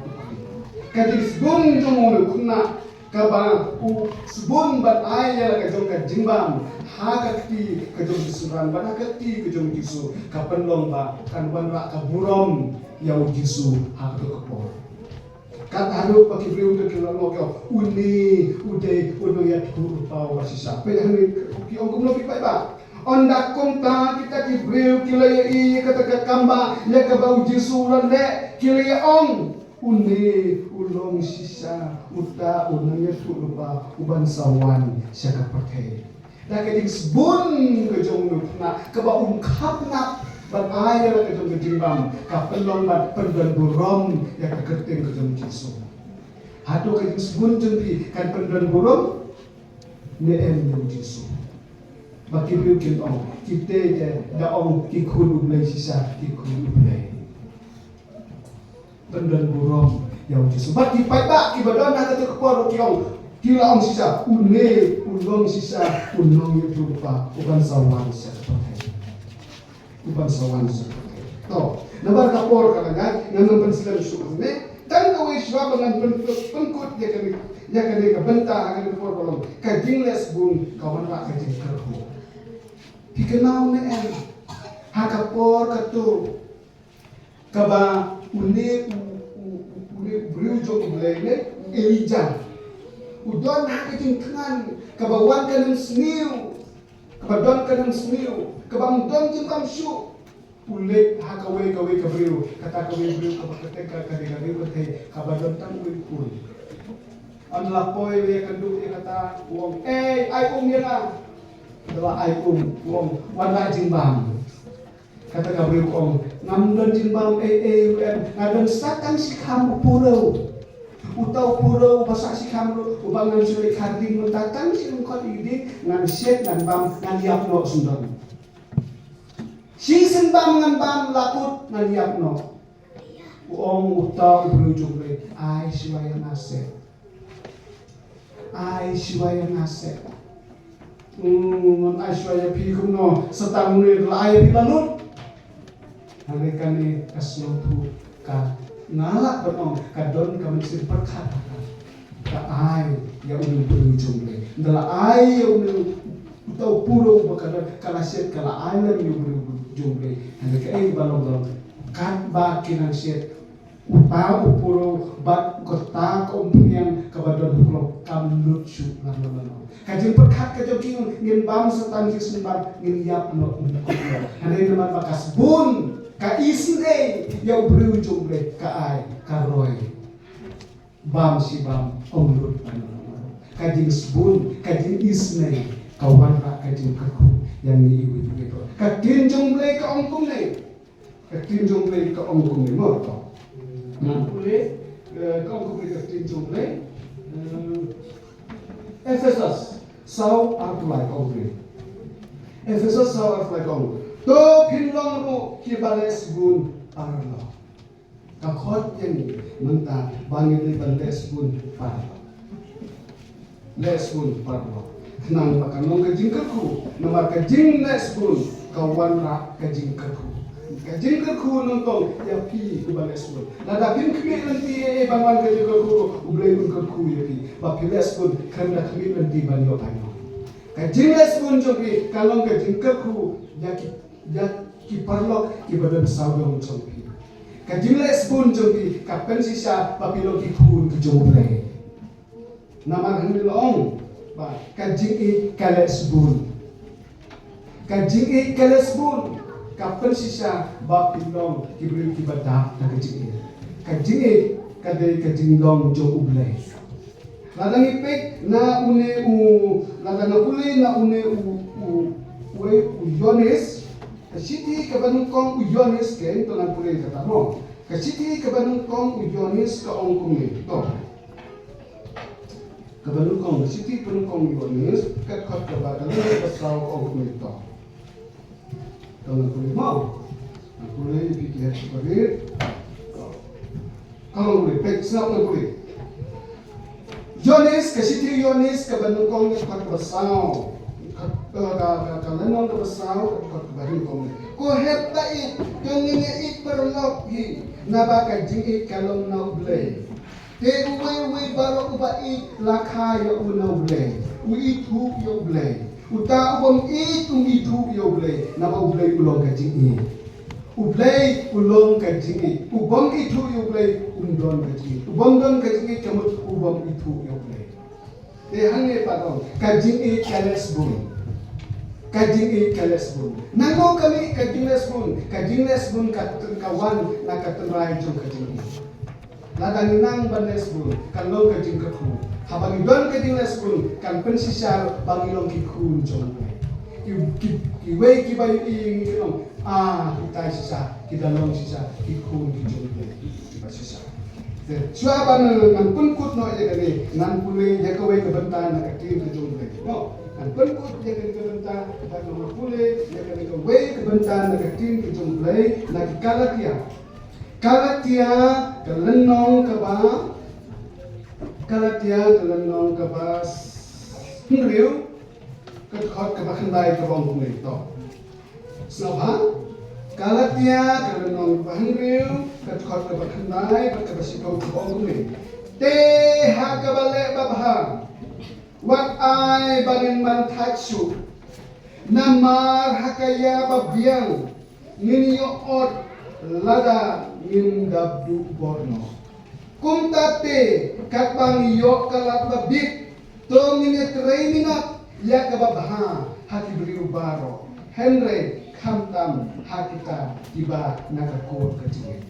Ka jingsbun jong u khynnah kaba u sbun ban ai ïa la ka jong ka jingbam ha ka kti ka jong u Synran bad ha ka kti ka jong u Jisu ka pynlong ba kan wanrah ka burom ïa u Jisu ha kato ka por. Kat haduh ba ki briew ki la ong ïa u, une u dei u nongïathuhlypa uba shisha. Peit hangne ki ong kumno ki paidbah. Ynda kumta kita ki briew ki la ïohi ïa kata ka kam ba ïa kaba u Jisu u la leh, ki la ïa ong, une u long shisha uta u nongïathuhlypa uban sa wan sha ka pyrthei. Da ka jingsbun ka jong u khynnah kaba um khapnap ban ai ïa la ka jong ka jingbam, ka pynlong ban pyndon burom ïa ka kyrteng ka jong u Jisu. Hato ka jingsbun jong phi kan pyndon burom ne em ïa u Jisu? Ba ki briew kin ong, kita te da ong ki khun u Blei shisha, ki khun u Blei. Pyndon burom ïa u Jisu. Bad ki paidbah kiba don ha kata ka por ki ong, ki la ong shisha, une u long shisha u nongïathuhlypa uban sa wan sha ka pyrthei. Uban sa wan sha ka pyrthei. To, namar ka por ka la ngat, ngan ym pynslem shuh ne. Tang kawei shuwa ba ngan pyn-, pynkut ïa kane, ïa kane ka bynta ha kane ka por ba long. Ka jingleh sbun ka wanrah ka jingkyrkhu. Phi kynmaw ne em? Ha ka por kato kaba une u, u, u, une u briew jong u Blei ne, Elijah, u don ha ka jingthngan kaba wan ka nym sniew, kaba don ka nym sniew, kaba ym don jingbam shuh. U leit ha kawei kawei ka briew, kata kawei briew kaba kata ka, ka dei ka briew kata kaba don tang uwei u khun. Ynda la poi ïa ka duh ïa kata, u ong, ei, ai um ïa nga. Ynda la ai um, u ong, wanrah jingbam. Kata ka briew ka ong, ngam don jingbam ei ei ruh em, nga don sa tang shi kham u purew. Uta u purew uba sah shi kham ruh, uba ngan shu leit khar ding mynta tang shi lyngkhot ïa ki ding, ngan shet, ngan bam, ngan ïap noh syndon. Shisien bam ngan bam, la kut ngan ïap noh. U ong uta u briew jong u Blei, ai shuwa ïa nga seh. Ai shuwa ïa nga seh. Hmm, ngan ai shuwa ïa phi kumno, sa tang une la ai ïa phi la lut. Hynrei kane ka sngewthuh ka, nga lah ban ong ka don ka mynsiem pyrkhat ha ka. Ka ai ïa une u briew jong u Blei. Ynda la ai ïa une uta u purew ba ka don, ka la shet, ka la ai lem ïa u briew jong u Blei. Hynrei kaei ba long, long katba ki nang shet, uta u purew bad kata ka umphniang kaba don ha u purew kam lut shuh lano lano. Ka jingpyrkhat ka jong ki, ngin bam sa tang shisien bam, ngin ïap noh, ngin kut noh. Hynrei namar ba ka sbun, ka isynei ïa u briew jong u Blei, ka ai, ka roi. Bam shi bam, ym lut lano lano. Ka jingsbun, ka jingisynei, ka wanrah ka jingkyrkhu ïa ngi iwei pa iwei. Ka ktien jong u Blei ka ong kumne. Ka ktien jong u Blei ka ong kumne mo to. Ngan pule, eh, ka ong kumne ka ktien jong u Blei. Eh, Ephesos saw arphew lai ka ong kumne. Ephesos saw arphew lai ka ong. To phin long ruh kiba leh sbun paralok. Ka khot ïa ngi mynta ba ngin dei ban leh sbun paralok. Leh sbun paralok. Khnang ba kan long ka jingkyrkhu, namar ka jingleh sbun ka wanrah ka jingkyrkhu. Ka jingkyrkhu nyngkong ïa phi uba leh sbun. Lada phim khmih lynti ei ei ban wan ka jingkyrkhu, u Blei un kyrkhu ïa phi. Ba phi leh sbun khlem da khmih lynti ban ïoh bainong. Ka jingleh sbun jong phi kan long ka jingkyrkhu ïa ki, ïa ki paralok kiba don sawdong jong phi. Ka jingleh sbun jong phi ka pynshisha ba phi long ki khun ki jong U Blei. Namar hangne la ong ba ka jingïeit ka leh sbun. Ka jingïeit ka leh sbun ka pynshisha ba phi long ki briew kiba dap da ka jingïeit. Ka jingïeit ka dei ka jinglong jong U Blei. Lada ngi peit na une u, lada nga pule na une u, u, uwei u Ïoannis, ka shithi kaba nyngkong u Ïoannis, keiñ to ngan pule kata mo. Ka shithi kaba nyngkong u Ïoannis ka ong kumne to. Kaba nyngkong, ka shithi kaba nyngkong u Ïoannis, ka dkhot kaba, ka lynnong kaba saw ka ong kumne to. Ka long kumne mo. Ka long kumne, phi ki heh kumne. Ka long kumne, peit sngap, ka long kumne. Ïoannis, ka shithi Ïoannis kaba nyngkong, ka dkhot kaba saw. Ka, Ka, ka, ka lynnong kaba saw, ka dkhot kaba hynñiew ka ong, ko hep ba ïeit, to ngin ïa ïeit paralok hi, naba ka jingïeit ka long na U Blei. Te uwei uwei baroh uba ïeit la kha ïa u na U Blei, u ithuh ïa U Blei. Uta u bym ïeit um ithuh ïa U Blei, naba U Blei u long ka jingïeit. U Blei u long ka jingïeit. U bym ithuh ïa U Blei um don ka jingïeit. U bym don ka jingïeit ka mut u bym ithuh ïa U Blei. Te hangne pat ong, ka jingïeit ka leh sbun. Ka jingïeit ka leh sbun. Nangno ka mih ka jingleh sbun? Ka jingleh sbun ka, ka wan na ka tynrai jong ka jingïeit. Lada ngi nang ban leh sbun, kan long ka jingkyrkhu. Haba ngi don ka jingleh sbun, kan pynshisha ba ngi long ki khun jong U Blei. Ki, ki, kiwei kiba ïohi ïa ngi kin ong, ah, kita shisha, ki da long shisha ki khun ki jong U Blei. Kiba shisha. Te shuwa ban ngan pynkut noh ïa kane, ngan pule ïa kawei ka bynta na ka ktien ka jong U Blei. Noh, ngan pynkut ïa kane ka bynta, bad ngan pule ïa kane kawei ka bynta na ka ktien ka jong U Blei, na ki Galatia. Galatia ka lynnong kaba, Galatia ka lynnong kaba hynriew, ka dkhot kaba khyndai kaba ong kumne, to. Sngap ha? Galatia ka lynnong kaba hynriew, ka dkhot kaba khyndai bad kaba shiphew kaba ong kumne. Te ha kaba leh babha, wat ai ba ngin man thait shuh. Namar ha ka ïa ba biang ngin ïoh ot lada ngim dap duh bor noh. Kumta te, katba ngi ïoh ka lad ba bit, to ngin ïatrei minot ïa kaba bha ha ki briew baroh, hynrei khamtam ha kita kiba na ka kor ka jingim.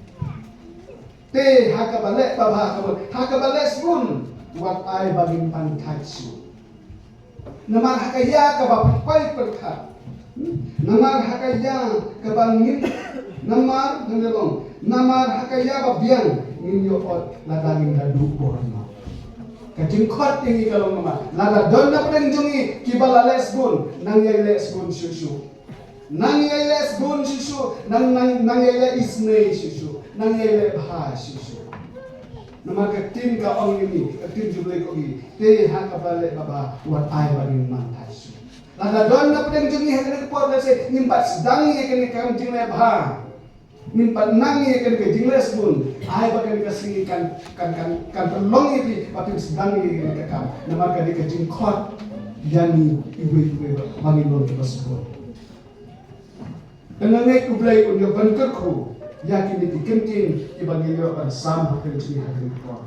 Te ha kaba leh babha, kaba, ha kaba leh sbun, wat ai ba ngin pan thait shuh. Namar ha ka ïa kaba pyrkhat, pyrkhat. Namar ha ka ïa kaba ngin, namar, namar, namar ha ka ïa ba biang ngin ïoh ot lada ngim da duh bor noh. Ka jingkhot ïa ngi ka long namar lada don na pdeng jong ngi kiba la leh sbun, nang ïa leh sbun shuh shuh. Nang ïa leh sbun shuh shuh, nang, nang, nang ïa leh isynei shuh shuh, nang ïa leh bha shuh shuh. Namar ka ktien ka ong ïa ngi, ka ktien jong U Blei ka ong ïa ngi, te ha kaba leh babha, wat ai ba ngin man thait shuh. Lada don na pdeng jong ngi ha kane ka por, lehse ngim pat sdang ïa kane ka kam jingleh bha. Ngim pat nang ïa kane ka jingleh sbun, ai ba kane ka sngi kan, kan, kan, kan pynlong ïa phi ba phin sdang ïa kane ka kam. Namar ka dei ka jingkhot ïa ngi iwei iwei ba, ba ngin long kiba sbun. Te nga ngeit U Blei un ïa ban kyrkhu ïa kine ki kyntien kiba ngi ïoh ban sam ha kane ka sngi ha kane ka por.